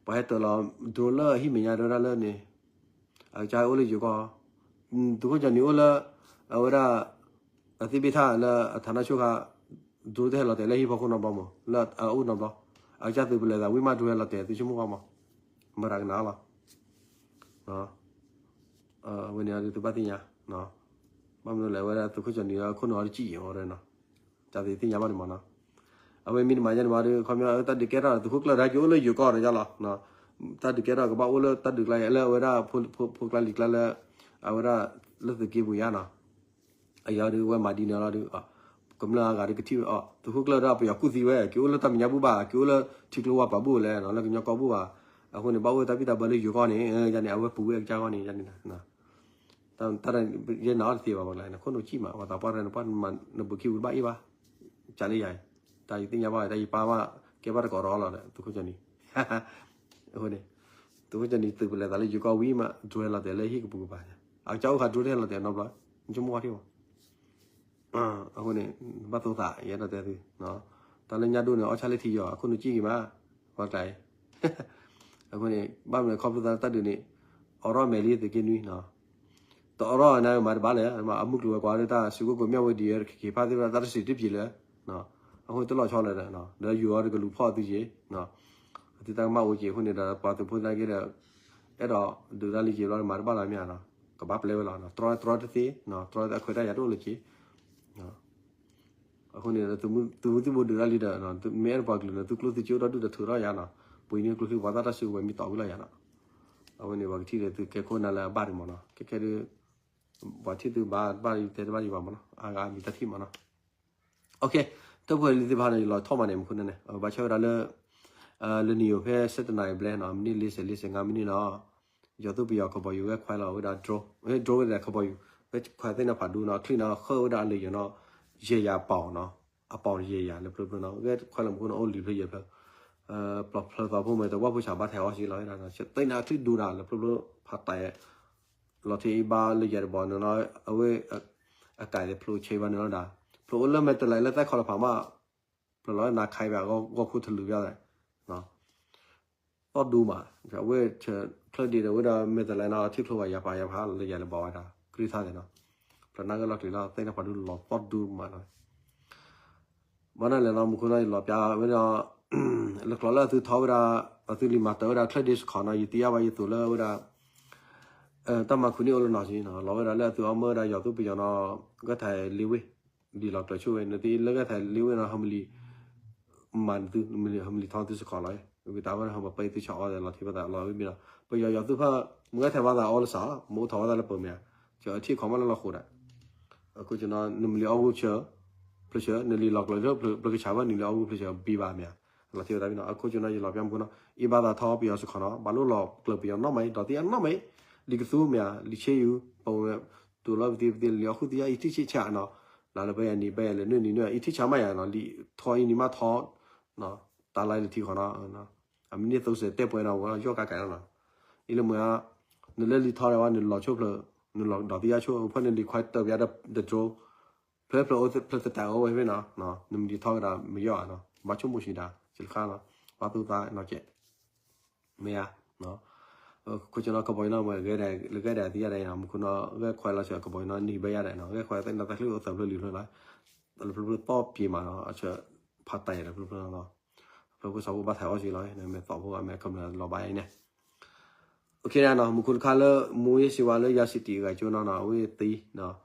ပှၤဟဲတၢၤလီၤ drone လၢအဟံၣ်မဲာ်ညါဒၣ်ဝဲဒၣ်လၢန့ၣ်, အကစၢ်အိၣ်လၢယိၤကီၢ်, သုးခိၣ်ကၠီနံၤအိၣ်လၢ အဝဲဒၣ် အသ့ၣ်ဘ့ၣ်ထၣ်လၢအထးနၢ်ဆိခါ drone တဟဲလီၤတဲာ်လၢဟံၣ်ဖီခိၣ်နီတဘျီမး လၢအအိၣ်နီတဘျီ, အကစၢ်သုးပလဲၤသးဝံၣ်မး drone ဟဲလီၤတဲာ် သုဆိကမိၣ်ကွၢ်မး, မၤတၢ်ကနၣ်လီၤ ဝဲန့ၣ်သုဘၣ်သ့ၣ်ညါ, ဘၣ်မနုၤလဲၣ် အဝဲဒၣ်သုးခိၣ်ကၠီနံၤဒီးခိၣ်နူာ်အီၤတစံၣ်အီၤဝဲနီၤ, တၢ်သ့ၣ်ညါဘၣ်န့ၣ်မးနီၤ, အဝဲမ့ၢ်တမၤယဲန့ၣ်မးဒီး ခီပညီတၢ်ဒုးကဲထီၣ်သုးခိၣ်ကျၢၢ်ဒီးက့ၤအိၣ်လၢယိၤကီၢ်ဒီးယါလီၤ, တၢ်ဒုးကဲထီၣ်ကဘၣ်အိၣ်လၢတၢ်ဒုးကျါလၢအဝဲဒၣ် ဖိကျါလံၤကျါလၢ အဝဲဒၣ်လၢသုးက့ပူၤယါနီၤ အယီၤဒုးဝဲမၤဒ်န့ၣ်လီၤဒုး, ကမျၢၢ်အဂၤဒုးကထံၣ်ဝဲအီၤ သုးခိၣ်ကျၢၢ်ဒီးပယီၤကူၣ်သံဝဲ က့ၤအိၣ်လၢတၢ်မဲာ်ညါဘူၣ်ဘၣ် က့ၤအိၣ်လၢထံကျိဝါပာ်ဘူၣ်လဲၣ်နီၤ လၢကညီကီၢ်ဘူၣ်ဘၣ်, အဃိန့ၣ် ဘၣ်အိၣ်ဝဲတၢ်ဘံၣ်တၢ်ဘၢလၢယိၤကီၢ်န့ၣ် ယါန့ၣ် အဝဲပူၤဝဲအကစၢ်ဂီၢ်န့ၣ် ယါန့ၣ် တၢ်ယဲနာ်အီၤတသ့ဘၣ် ပှၤကျါန့ၣ် ခိၣ်နူာ်ကံၣ်မး ပှၤသးပှၢ်ရဲၣ်န့ၣ် ပှၤနဘုးခံပူၤတဘၣ်အ့ၣ်ဘၣ်, ကလၢယၤ, တၢ်ယသ့ၣ်ညါဘၣ် တၢ်ယပၢ်မး ကဲဘၣ်တကိးရီလီၤဒီး သုးခိၣ်ကၠီနံၤ, အဃိန့ၣ် သုးခိၣ်ကၠီနံၤသုးပလဲၤသးလၢယိၤကီၢ်ဝံၤမး drone ဟဲလီၤတဲာ်လၢဟံၣ်ကပူၤကပၤ, အကစၢ်အိၣ်ခါ drone တဟဲလီၤတဲာ်နီတဘျီ, နဆိကမိၣ်ကွၢ်ထံၣ်မး အဃိန့ၣ် ဘၣ်သိၣ်သး ယအဲၣ်ဒိးတဲသု, တၢ်လၢညၣ်ဒိၣ်န့ၣ် အီၣ်ဆၣ်လၢထံယီၤ အခိၣ်နူာ်ကံၣ်က့ၤမး, ပှၤကျါအံၤ, အဃိန့ၣ် ဘၣ်မနုၤခီဖျိသးလၢတၢ်ဒုးန့ၣ် အိးထီၣ်မဲာ်လံသုးက့နွံနီၤ, တအိးထီၣ်န့ၣ်မၤတဘၣ်လဲၣ်, အမုၢ်ကျိၤဝဲၤကွာ်လၢတၢ်စုကဝဲၤကိးမံၤဝဲဒ်အံၤ ခ့ခ့ဖးသ့ၣ်တဖၣ်တၢ်တစံးတပျံၤလၢ အဃိတလီၤဆီလၢၤဒီး ဒီးယိၤအီၤတကလူၤဖီၣ်သုက့ၤ, သုတၢ်ကမၣ်အိၣ်က့ၤ အဃိန့ၣ်ဒီး ပှၤသုးဖိသနာ်က့ဒီး အဲၣ်ဒိးဒုးတၢ်လံက့ၤဘျီမၤတဘၣ်လီၤမ့ၢ်ဧါနီၤ, ကဘၣ်ပျဲဝဲလီၤ, တြီတသ့, တြီအခွဲးတၢ်ယာ်တအိၣ်လၢက့ၤ, အဃိန့ၣ် သုးမုၢ်သံၣ်ဘိဒုးတၢ်လံဒီး မ့ၢ်အဲၣ်ပှၤကလုာ်န့ၣ် သုကျိၣ်သုစ့အိၣ်ဒီဒူၣ်ဒီးထုးထီၣ်ယါနီၤ, ပှ့ၤန့ၢ်ကျိချံပှၤသၣ်တၢ်စုကဝဲၤမ့ၢ်တီၢ်ဝံၤလီၤယါနီၤ, အဝဲန့ၣ် ပှၤကထံၣ်ဒီးသုကဲခိၣ်နၢ်လၢအဘၣ်ဒံးမးနီၤ, ခဲခဲဒုး ပှၤထံၣ်သုဘၣ်တဘၣ်တဲတဘၣ်ဒံးဘၣ်မးနီၤ, အါဂၤမံၤတၢ်ထံၣ်မးနီၤ တၢ်ဖိလံသ့ၣ်တဖၣ်န့ၣ် ယလီၤထီၣ်မးန့ၣ် မူခိၣ်န့ၣ်န့ၣ် ဘၣ်ဆၣ်ဝဲဒၣ်လၢ လၢနံၤယိၤဖဲ ဆယ့်တစ်နာရီ ဘျဲၣ်နီၤ မံးနံး လေးဆယ် လေးဆယ့်ငါး မံးနံးနီၤ ယီၤသိၣ်ပယီၤခီဘီယူၤဝဲခွဲးလီၤဝဲဒၣ် drone, drone ဝဲဒၣ်ခီဘီယူၤ ဝဲခွဲးသ့ၣ်န့ၣ်ဖးဒူနီၤ ချံၣ်နီၤ ဃၢဝဲဒၣ်အလၢယိၤနီၤ ယဲၢ်ယၤအပီၤနီၤ အပီၤယဲၢ်ယၤလၢဖျိဖျိနီၤ ဝဲခွဲးလီၤမူခိၣ်န့ၣ် အိၣ်လံဖျိယဲၢ်ဖျၢၣ် ပျီဖျၢၣ်သီဖိမ့ၢ်တဝၣ်ဖိဆးဘၣ်ထဲအီၤစ့လီၤဝဲဒၣ်နီၤ သ့ၣ်န့ၣ်အချံၣ်ဒိဒၣ်လၢဖျိဖျိ ဖးတၢ် လီၤထံအံၤဘၣ်လၢယဲၢ်တဘီန့ၣ်လီၤ အဝဲ အကၢ်သ့ၣ်ဖျိဆဲဘၣ်န့ၣ်လီၤဒၣ် ဖျိအိၣ်လၢမဲာ်တလးလၢသဲခီလီၤဖးမး ဖျိလီၤနၤခါအံၤဘၣ် ဂီၢ်ခိၣ်ထလူၤဘၣ် သီၣ်ဒူမး အဝဲ ချၢၣ်ဒ့ဒီးဝဲဒၣ်မဲာ်တလးနီၤ ထံၣ်ဖျိဘၣ်ယၤဖးယၤဖးလၢယၤလၢဘီဝဲဒၣ် ကြုၢ်ထါသ့ၣ်နီၤ ဖျိနၢ်ဂ့ၢ်လီၤကျံၤလီၤ သ့ၣ်န့ၣ်ဖးဒူလီၤသီၣ်ဒူမးနီၤ ဘၣ်န့ၣ်လဲၣ်နီၤ မူခိၣ်နီၤ ယလီၤပျါဝဲဒီး လၢကျိၤလၢအသုထီဝဲဒၣ် အသုလံၤမၤတၢ်ဝဲဒၣ် ချၢၣ်ဒ့စခီနီၤ ယသံယါဘၣ်ယသိးလၢဝဲဒၣ် တၢ်မၤခူၣ်န့ၢ်အိၣ်လၢနီၤက့နီၤ, လီၤဝဲဒၣ်လၢအသုအီၣ်မၢဝဲဒၣ်ယီၤသူပယီၤနီၤ, ဂဲၢ်ထးလ့ဝ့ၢ်, ဒ်လီၤကျၢၤဆိၣ်ဝဲ နသ့လၢဂဲၢ်ထးလ့ဝ့ၢ်နီၤ ဟဲမလံၤ, မၤနသု, ဟဲမလံၤထီသုစခီးလီၤ, ဝံသးဝဲဟဲမပၢသုဆၢအီၤဒီးလီၤထံဘၣ်သးလီၤဝံၤဘံနီၤ, ပယီၤယီၤသူဖၣ်, မ့ၢ်ဂဲၢ်ထးဘၣ်သးအီလၢစး, မ့ၢ်အိၣ်ထီၣ်ဘၣ်သးလၢပၢၤမ့ၢ်ဧါ, ကထံၣ်ခီမးလၢလီၤဃိးဒၣ်, အဃိကနီၤ နမလံၤအီၣ်ဂူာ်ဆၢ, ဖျၢၣ်ဆၢ, နလံၤလီၤကျၢၤလၢပျၢၤကဆးဘၣ် နလံၤအီၣ်ဂူာ်ဖျၢၣ်ဆၢဘံဘၣ်မ့ၢ်ဧါ, လီၤထံဝဲဒၣ်ဘံနီၤ, အဃိကနီၤ ယလီၤပျၢ်မူနီၤ, အံၤဘၣ်သးထီပယီၤစခီးနီၤ, ဘၣ်လိၣ်လီၤကျၢၤပယီၤနီၢ်မးအံၤ, ဒီးသံအနီၢ်မးအံၤ, လံၤကသူမ့ၢ်ဧါ, လံၤဆ့ယူၤ, ပဝဲ, တူၢ်လီၤပသံပသံလံၤအီၣ်ဃုာ်သံအံၤထံၣ်ဆံၣ်ဆါနီၤ, လၢလၢပယၤနံၤပယၤလဲၤနုာ်နံၤနုာ် အံၤထံၣ်ဆါမးယၤနီၤ, လံၤထီအံၤနံၤမးထီ, တၢ်လါလံၤထံဃီနီၤ, အမံၤန့ၣ်သိစဲးတဲပှဲၤနီၤ ဝဲယီၢ်ကါကါနီၤ, အံၤလၢမ့ၢ်ဧါ, နလၢလံၤထီဒီးဝဲ နလီၤဆိၣ်ဖျၢၣ်, နလီၤဒီးသံယါဆိၣ် အဖၢၣ်န့ၣ်လံၤခွဲတၢၢ်ပယါဒီး drone, ဖျၢၣ်ဖျၢၣ်အိၣ်ဖျၢၣ်တတၢ်အိၣ်ဝဲဖဲနီၤ, နမံၤထီကဒီးမ့ၢ်ယီၢ်ဧါနီၤ, ဘၣ်ဆိကမိၣ်ဆံးဒၣ် စလခါနီၤ, ဘၣ်သူၣ်သးနီၤကဲး, မ့ၢ်ဧါ, ခိၣ်ကနီၤကဘီယူၤနီၤ မ့ၢ်ဂဲၤဒၣ်လၢဂဲၤဒၣ်သံယါဒၣ်နီၤ, မူခိၣ်နီၤ ဂဲၤခွဲးလီၤဆၢကဘီယူၤနီၤ နံၤဘၢယါဒၣ်နီၤ, ဂဲၤခွဲးသ့ၣ်နီၤ တၢ်ချံၣ်အိၣ်သၢဖျၢၣ်လွံၢ်ဖျၢၣ်လီၤ, လၢဖျၢၣ်ဖျၢၣ်သီပျ့ၤမးနီၤ အဆၢဖးတၢ်ယါဒီးဖျၢၣ်ဖျၢၣ်နီၤ, ဖျၢၣ်ဖျၢၣ်စီဖိဘၣ်ထဲးအီၣ်စ့လီၤ, မ့ၢ်သီဖိအမ့ၢ်ကမျၢၢ်လီၤဘၣ်အံၤန့ၣ် OK နီၤ, မူခိၣ်တခါလၢ မူးယစ်ဆေးဝါးလၢ ယၤစံးတံးအဂၤကၠိနီၤနီၤ, အဝဲသံ,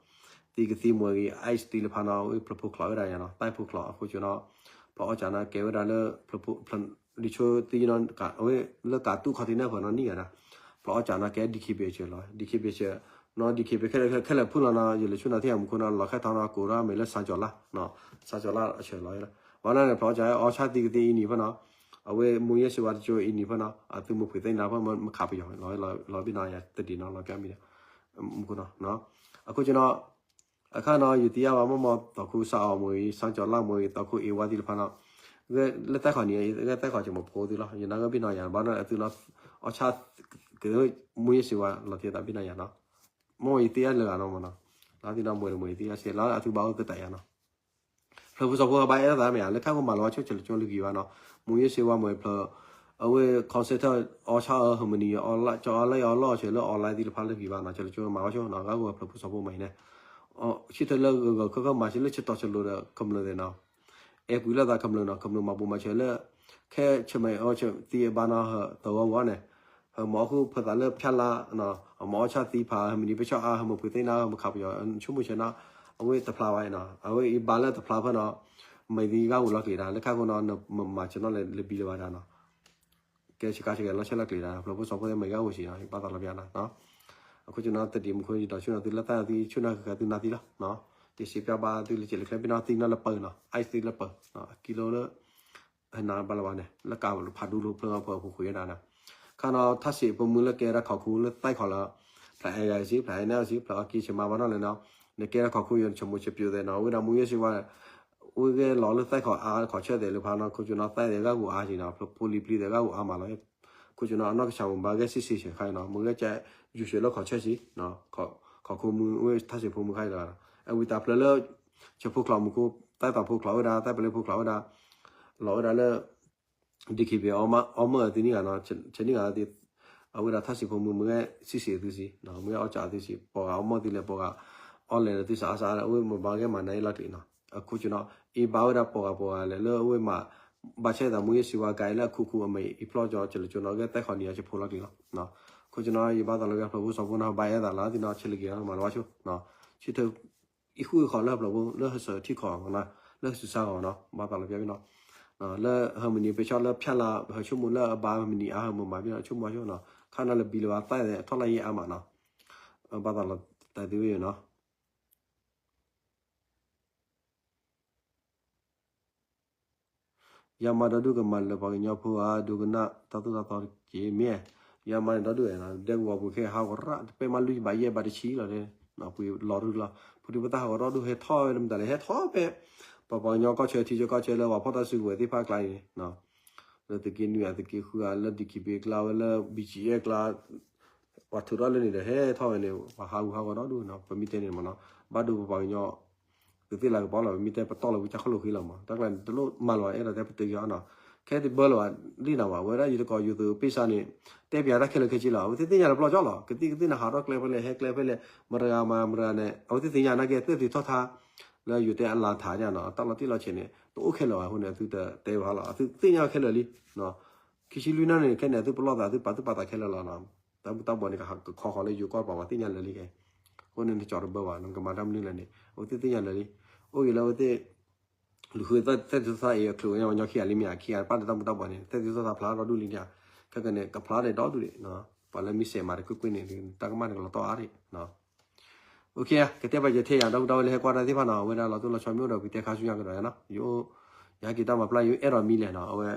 သံကသံမွဲၤဂ့ၤ ice သံလၢဖးနီၤ အဝဲဖျၢၣ်ဖိချီးဝဲဒၣ်ယါနီၤ, သဲၣ်ဖိချီး အဃိကၠိနီၤ, ဖျီအီၣ်စးနီၤ ကဲဝဲဒၣ်လၢ ဖျၢၣ်ဖိ, လံၤဆိသံနီၤ အဝဲလၢကးတူၢ်ခီၣ်ထံးနဲၣ်ဖၢၣ်နီၤနံၣ်ဂၤဒၣ်, ဖျီအီၣ်စးနီၤ ကဲ DKBA အဆၢလီၤ, DKBA အဆၢ, နီၤ DKBA ခဲလၢာ်ဖုၣ်လီၤနီၤ ယလဲၤဆူနီၤထံၣ်မူခိၣ်နီၤ လီၤခါထီနီၤ ကိးထီၣ်မ့ၢ်လၢ စၣ်ကၠီၤလါ, စၣ်ကၠီၤလါအဆၢလီၤ, ဝဲနီၤန့ၣ် ဖျီအီၣ်စးအီၣ်ဆၣ်သံကသံအံၤနံၤဖၢၣ်နီၤ, အဝဲ မူးယစ်ဆေးဝါး တကၠိအံၤနံၤဖၢၣ်နီၤ အသုးမုၢ်ဖှံသ့ၣ်နၤဖၢၣ်မခးပယီၤ လီၤဘၣ်နီၤ ယတဒံးနီၤ လီၤပျၢ်မံၤဒီး, မူခိၣ်နီၤ, အဃိကၠိနီၤ အခါနီၤ ယသံယါဘၣ်မ့ၢ်မ့ၢ် သီခိၣ်စၣ်အီၤမ့ၢ်ဂ့ၤ စၣ်ကၠီၤလါမ့ၢ်ဂ့ၤ သီခိၣ်အ့ဝါသံလၢဖးနီၤ, လၢသဲၣ်ခီၣ်နံၤ ဂဲၤသဲၣ်ခီၣ်ကမီၤဖိသံလီၤ ယနာ်က့ဘံနီၤယၤ ဘၣ်နီၤအသုးနီၤ, အီၣ်ဆၣ် က မူးယစ်ဆေးဝါး လီၤတံၢ်သးဘံနီၤယၤနီၤ, မ့ၢ်ယသံယါလၢဂၤနီၤမ့ၢ်နီၤ, လၢသံနီၤမ့ၢ်တမ့ၢ်ယသံယါစ့ၢ် လၢအသုးဘၣ်အိၣ်သတးယါနီၤ ဖျၢၣ်ဖိစီၤဖိဘၣ်အဲၣ်သးမ့ၢ်ဧါ လၢခါကမၤလီၤဝဲဆိကၠိလၢကၠိလၢဂံၢ်ဘၣ်နီၤ, မူးယစ်ဆေးဝါးမ့ၢ်ဖျၢၣ်, အဝဲ concentrate အီၣ်ဆၣ်အီၤ ဟၢမနံၤ ကၠီအီၣ်လၢအီၣ်လီၢ်ဆၢလၢ online သံလၢဖးလၢဂံၢ်ဘၣ်နီၤ ကၠိလၢကၠိမၤဝဲဆိနီၤ ဂၤဂီၢ်ဖျၢၣ်ဖိစီၤဖိမ့ၢ်အံၤန့ၣ်, ဆံထၢၣ်လၢဂၢၢ်ဂၢၢ်ခၢၣ်ခၢၣ်မၤစ့ၢ်လၢဆၢတီၢ်ဆၢလိၤဒီး ကမျၢၢ်သ့ၣ်နီၤ အဲၣ်ကွံာ်လိာ်သးကမျၢၢ်နီၤ ကမျၢၢ်မၤဘူၣ်မၤဆၢလၢ ခဲဆၢၣ်မဲာ်အီၣ်ဆၢၣ်သံအဘါနီၤ ဟၢသဝီဝီန့ၣ်, ဟၢမၤအီၣ်ဃုဖၢသးလၢဖၠၣ်လါနီၤ အမၤအီၣ်ဆၣ်သံဖး ဟၢမနံၤပဆီၣ်အါ ဟၢမုၢ်ဖှံသ့ၣ်နၤ ဟၢမခးပယီၤ ဆိကမိၣ်ဆၢနီၤ, အဝဲတဖျါဘၣ်နီၤ အဝဲအံၤဘါလၢတဖျါဖၢနီၤ, မ့ၢ်သံဂၤအိၣ်လီၤက့ၤဒၣ် လၢခါဃိနီၤ နမၤဆၢနီၤလဲၤလၢဘံလၢၤဘၣ်ဒၣ်နီၤ ကဲဆ့ကၤဆ့ကၤလီၤဆဲးလီၤကျဲၤဒၣ် ဖျၢၣ်ဖိစီၤဖိသ့ၣ်မ့ၢ်ဂၤအိၣ်စ့ၢ်နီၤ ဘၣ်သးလီၤပျၢ်နီၤ, အဃိကၠိနီၤ တဒံးမူခိၣ် ယဒီးဆူနီၤသုလၢသးသံဆူနီၤဃၣ်ဃၣ်သုနၤသံလီၤ, တစံးပျၢ်ဘၣ်သုလၢစဲးလၢကျဲဘံနီၤ သံနီၤလၢပၢၤနီၤ ice သံလၢပၢၤ, ကံလိလၢ နၤဘၣ်လီၤဘၣ်န့ၣ် လၢကးဖးဒူလိာ်ဖျၢၣ်ဖၢဖှိၣ်ဃုာ်ဝဲဒၣ်နီၤ, ခါနီၤ ထၣ်စံးဖိမုၢ်လၢကဲဒၣ်ခိးခူလၢသဲၣ်ခီးလီၤ, ဖျၢၣ်အဲၣ်ဂၤစံး ဖျၢၣ်အဲၣ်နဲၣ်စံး ဖျၢၣ်အီၣ်က့ၤဆ့မၤဘၣ်နီၤလဲၣ်နီၤ, နကဲဒၣ်ခိးခူယိၤ နဆိကမိၣ်ဆၢပၠိသဲးနီၤ ဝဲဒၣ်မူးယစ်ဆေးဝါး ဝဲဂဲၤလီၤလၢသဲၣ်ခီးအါ ခိးဆၢသဲးလၢဖးနီၤ ခိကၠိနီၤ သဲးသဲးဂၤဂုာ်အါစံးနီၤ ဖျၢၣ်ဖိလံၤပျံၤသဲးဂၤဂုာ်အါမးလီၤ, ခိကၠိနီၤ အနီၢ်ကစၢ်မုၢ်ဘၣ်ဂဲၤစံးစံးဆဲးခါအံၤနီၤ မ့ၢ်ဂဲၤကဲယူၤဆဲးလၢခိးဆၢစံး, ခိးခူမုၢ်ဝဲထၣ်စံးဖိမုၢ်ခါအံၤလီၤ, အဝံသးဖျၢၣ်လၢ ဆၢဖိချီမူခိၣ် သဲၣ်သးဖိချီဝဲဒၣ် သဲၣ်ပလ့ဖိချီဝဲဒၣ်, လီၤဝဲဒၣ်လၢ DKBA အီၣ်မၢၢ်အီၤသ့ၣ်န့ၣ်ဂၤနီၤ ဆဲးန့ၣ်ဂၤသ့ၣ်, အဝဲဒၣ်ထၣ်စံးဖိမုၢ်မ့ၢ်ဂဲၤစံးစံးသုစံး, မ့ၢ်ဂဲၤအီၣ်ကၠးသုစံး ပှၤဂၤအီၣ်မၢၢ်သံလဲၣ် ပှၤဂၤအီၣ်လဲၣ်လၢသုစးအါစး အဝဲမ့ၢ်ဘၣ်ဂဲၤမၤနၤအံၤလီၤကျဲၤနီၤ, အခိကၠိနီၤ အံၤဘၣ်ဝဲဒၣ်ပှၤဂၤပှၤဂၤလဲၣ် လၢအဝဲမၤ ဘၣ်ဆဲသးမူးယစ်ဆေးဝါးကါအံၤလၢအခုခူအမ့ၢ်အံၤဖျီကၠီ ကၠဲးလၢကၠိနီၤ ဂဲၤသဲၣ်ခီးနံၤအီၤဆၢဖိလီၤကျဲၤလီၤ, အခိကၠိနီၤ ယဘၣ်သးလီၤဝဲဖျၢၣ်ဖိစီၤဖိနီၤ ဘၣ်အဲၣ်သးလီၤသံနီၤ ဆဲးလၢက့ၤမၤလီၤဝဲဆိနီၤ, ဆံထၢၣ် အံၤဃုာ်ခီလၢဖျၢၣ်ဖိ လၢဟဲစၢၤထံခီၣ်နီၤ လၢဟဲစၢၤစၢ်ဂီၤနီၤ ဘၣ်သးလီၤပျၢ်ဘံနီၤ, လၢဟၢမနံၤပဆီၣ်လၢဖၠၣ်လါ ဟၢဆိကမိၣ်လၢအဘါဟၢမနံၤအါ ဟၢမုၢ်မၤဘံနီၤ ဆိကမိၣ်ဆိနီၤ ခါနီၤလၢဘံလၢၤဘၣ်သးထီၣ်လၢယအါမးနီၤ, ဘၣ်သးလီၤတၢ်သ့ဝဲနီၤ ယမၤဒီဒူၣ် ကမၤလၢပှၤကညီဖိဧါ ဒိကနၣ်တၢ်သိၣ်တၢ်သီတက့ၢ်မ့ၢ်, ယမၤန့ၣ်ဒီဒူၣ်ဧါ ဒဲကဝီၤပူၤခဲဟးဂီၤရၣ် တပဲမးလွံၢ်ဘးယဲၢ်ဘးတဆံလီၤ, ပှၤလီၤရူလီၤ ဖုဒံပသၣ်ဟးဂီၤဒီဒူၣ် ဟဲထီၣ်ဝဲမတၤလဲၣ် ဟဲထီၣ်ဖဲ ပှၤပှၤကညီကီၢ်ဆၢထံဆၢကီၢ်ဆၢလၢပှၤဖီၣ်တၢ်စုကဝဲၤသ့ၣ်တဖၣ်အကျါအံၤန့ၣ် လၢသုးက့နွံအသုးက့ဃုဧါ လၢ DKBA အကျါဝဲလၢ ဘံၣ်ကၠံၣ်အဲၣ် အကျါ ပှၤထုးထီၣ်လၢန့ၣ်ဒီး ဟဲထီၣ်ဝဲန့ၣ် ပှၤဟးဂူာ်ဟးဂီၤဒီဒူၣ်နီၤ ပမ့ၢ်တဲန့ၣ်မးနီၤ ဘၣ်ဒိပပှၤကညီ သုးသ့ၣ်လၤကပီၤလီၤ ပမ့ၢ်တဲပတီၢ်လီၤဝံၤကၢ်ခီၣ်လိာ်ဃံလီၤမး တၢ်ကျါန့ၣ် တလိၣ်မၤလီၤအဲၣ်ဒိးတဲပတုာ်က့ၤအီၤနီၤ ခဲတဘၢလၢၤဘၣ်လံနီၤဘၣ် ဝဲဒၣ်ယတကိးယိၤသုးပ့ၢ်စါန့ၣ် တဲပၠးတၢ်ခဲလၢာ်ခဲဆ့လီၤ အဝဲသ့ၣ်သ့ၣ်ညါလၢပျီၢ်ကၠီလီၤ ကသံၣ်ကသံၣ်န့ၣ် ဟးထီၣ်ကျဲဖဲလဲၣ် ဟဲကျဲဖဲလဲၣ် မတၤဂၤမၤမတၤဂၤန့ၣ် အဝဲသ့ၣ်သ့ၣ်ညါနာ်က့ သ့ၣ်သ့ၣ်ထီၣ်ထါ လၢယိၤတဲအလၤထးညါနီၤ တၢ်လီၤတံၢ်လီၤဆဲးန့ၣ် တအိၣ်ခဲလၢာ်ဘၣ်အဃိန့ၣ် အသုတတဲဘၣ်လီၤ အသုသ့ၣ်ညါခဲလၢာ်လံ ခံဆံလွံၢ်နၣ်ရံၣ်န့ၣ် ခဲန့ၣ် အသုပလီၢ်သး အသုပာ်သူၣ်ပာ်သးခဲလၢာ်လီၤနီၤ တၢ်ဘူၣ်တၢ်ဘီန့ၣ် ကဟးကခီဃီၤလၢယိၤကီၢ်တပၤ ပှၤသ့ၣ်ညါလၢာ်လံကဲ, အဃိန့ၣ် နကၠီၤတဘၢဘၣ် နကမၤတၢ်မနုၤလဲၣ်န့ၣ် အဝဲသ့ၣ်သ့ၣ်ညါလၢာ်လံ, အိၣ်က့ၤလၢအဝဲသ့ၣ် လူၤဃုသၢၣ်သီသးအံၤ အချုးဝဲညီခံဂၤလံမ့ၢ်ဧါ, ခံဂၤပာ်လၢတၢ်ဘူၣ်တၢ်ဘီန့ၣ် သၢၣ်သီသးဖျါဒီဒူၣ်လံန့ၣ်, ခဲကနံၣ် ကဖျါဒီဒူၣ်ဒံး, ပှၤလၢမ့ၢ်စဲးမၤတကွ့ၢ်ကွ့ၢ်န့ၣ် တၢ်ကမၣ်န့ၣ်ကလီၤတီၢ်အါဒံး ကတဲပာ်စၢၤ ထဲယၤ ဒီပုၢ်ဒီဝဲၢ်လၢဟဲကွၢ်တၢ်သ့ၣ်တဖၣ်နီၤ, အဝဲဒၣ်လီၤတိၢ်လီၤဆီမ့ၢ်အိၣ်ဒီး ပကတဲခါဆူညါကဒီးယၤနီၤ, ယအိၣ် ယဟဲက့ၤတၢ်မၤပျၢ် ယအဲၣ်ဒိးမံလဲၣ်နီၤ, အဝဲ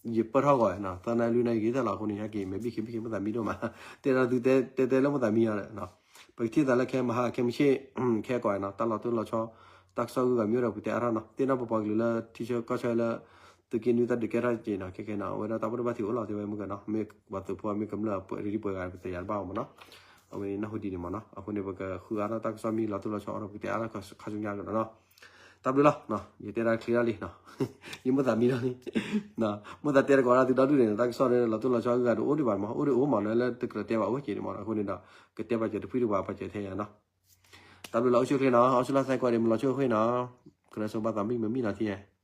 ယပၢၢ်ထီၣ်ဂီၤနီၤ, သၢနၣ်ရံၣ်လွံၢ်နၣ်ရံၣ်ဂ့ၤထဲလီၤ, အဃိန့ၣ် ယဟဲက့ၤ မဲာ်ဘံၣ်ခံဘံၣ်ခံ မ့ၢ်သးမံဒိၣ်မး, တဲဒၣ်သုတဲတဲလၢမ့ၢ်သးမံယၤဒီး ပကထံၣ်သးလၢခဲမဟါခဲမုၢ်ဆ့ၣ် ခဲကိးနီၤ, တၢ်လီၤတိၢ်လီၤဆီ တၢ်ကစီၣ်ဂုၤဂၤမ့ၢ်အိၣ်ဒီး ပကတဲအါထီၣ်နီၤ, သ့ၣ်နီၣ်ပပှၤကလုာ်လၢထံဆၢကီၢ်ဆၢလၢ သုးက့နွံတၢ်ဒုးကဲထီၣ်က့ၤနီၤ, ခဲခဲနီၤ, အဝဲဒၣ်တၢ်ဘၣ်ဒိဘၣ်ထံးအိၣ်လီၤ တဲဝဲမုၢ်ကနီၤ, မ့ၢ်ပှၤသုးဖိမ့ၢ်ကမျၢၢ်ပှဲၤရံၣ်ပှဲၤဂၤ ပသ့ၣ်ညါတဘၣ်အီၤမးနီၤ, အဝဲန့ၣ်နၢ်ဟူဒ်န့ၣ်မးနီၤ, အဃိန့ၣ် ပကဃုအါထီၣ်တၢ်ကစီၣ်မ့ၢ်လီၤတိၢ်လီၤဆီအိၣ်ဒီး ပကတဲအါထီၣ်ခါဆူညါကဒီးနီၤ, တၢ်ဘျုးလီၤ, ယတဲဒၣ်ချ့ဒၣ်လံ, ယမိၢ်သးမံလီၤလံ မိၢ်သးတဲတကိးဒၣ်သုဒီဒူၣ်န့ၣ် တၢ်ကစီၣ်လၢလီၤတိၢ်လီၤဆီဂုၤဂၤတအိၣ်ဒံးဘၣ်မး, အိၣ်ဒံးအိၣ်မးနီၤ လၢတကြၢးတဲဘၣ်အိၣ်က့ၤန့ၣ်မးနီၤ, အဃိန့ၣ်ဒီး ကတဲပာ်စၢၤတဖုတပှၤ ပာ်စၢၤထဲယၤနီၤ, တၢ်ဘျုးလီၤ အိၣ်ဆူၣ်ချ့နီၤ, အီၣ်ဆူၣ်လၢ်သးကွၢ်ဒံး မုၢ်လီၤဆူၣ်အဃိနီၤ, ကရၢဆိဘၣ်သးမံမံနီၤ ထံ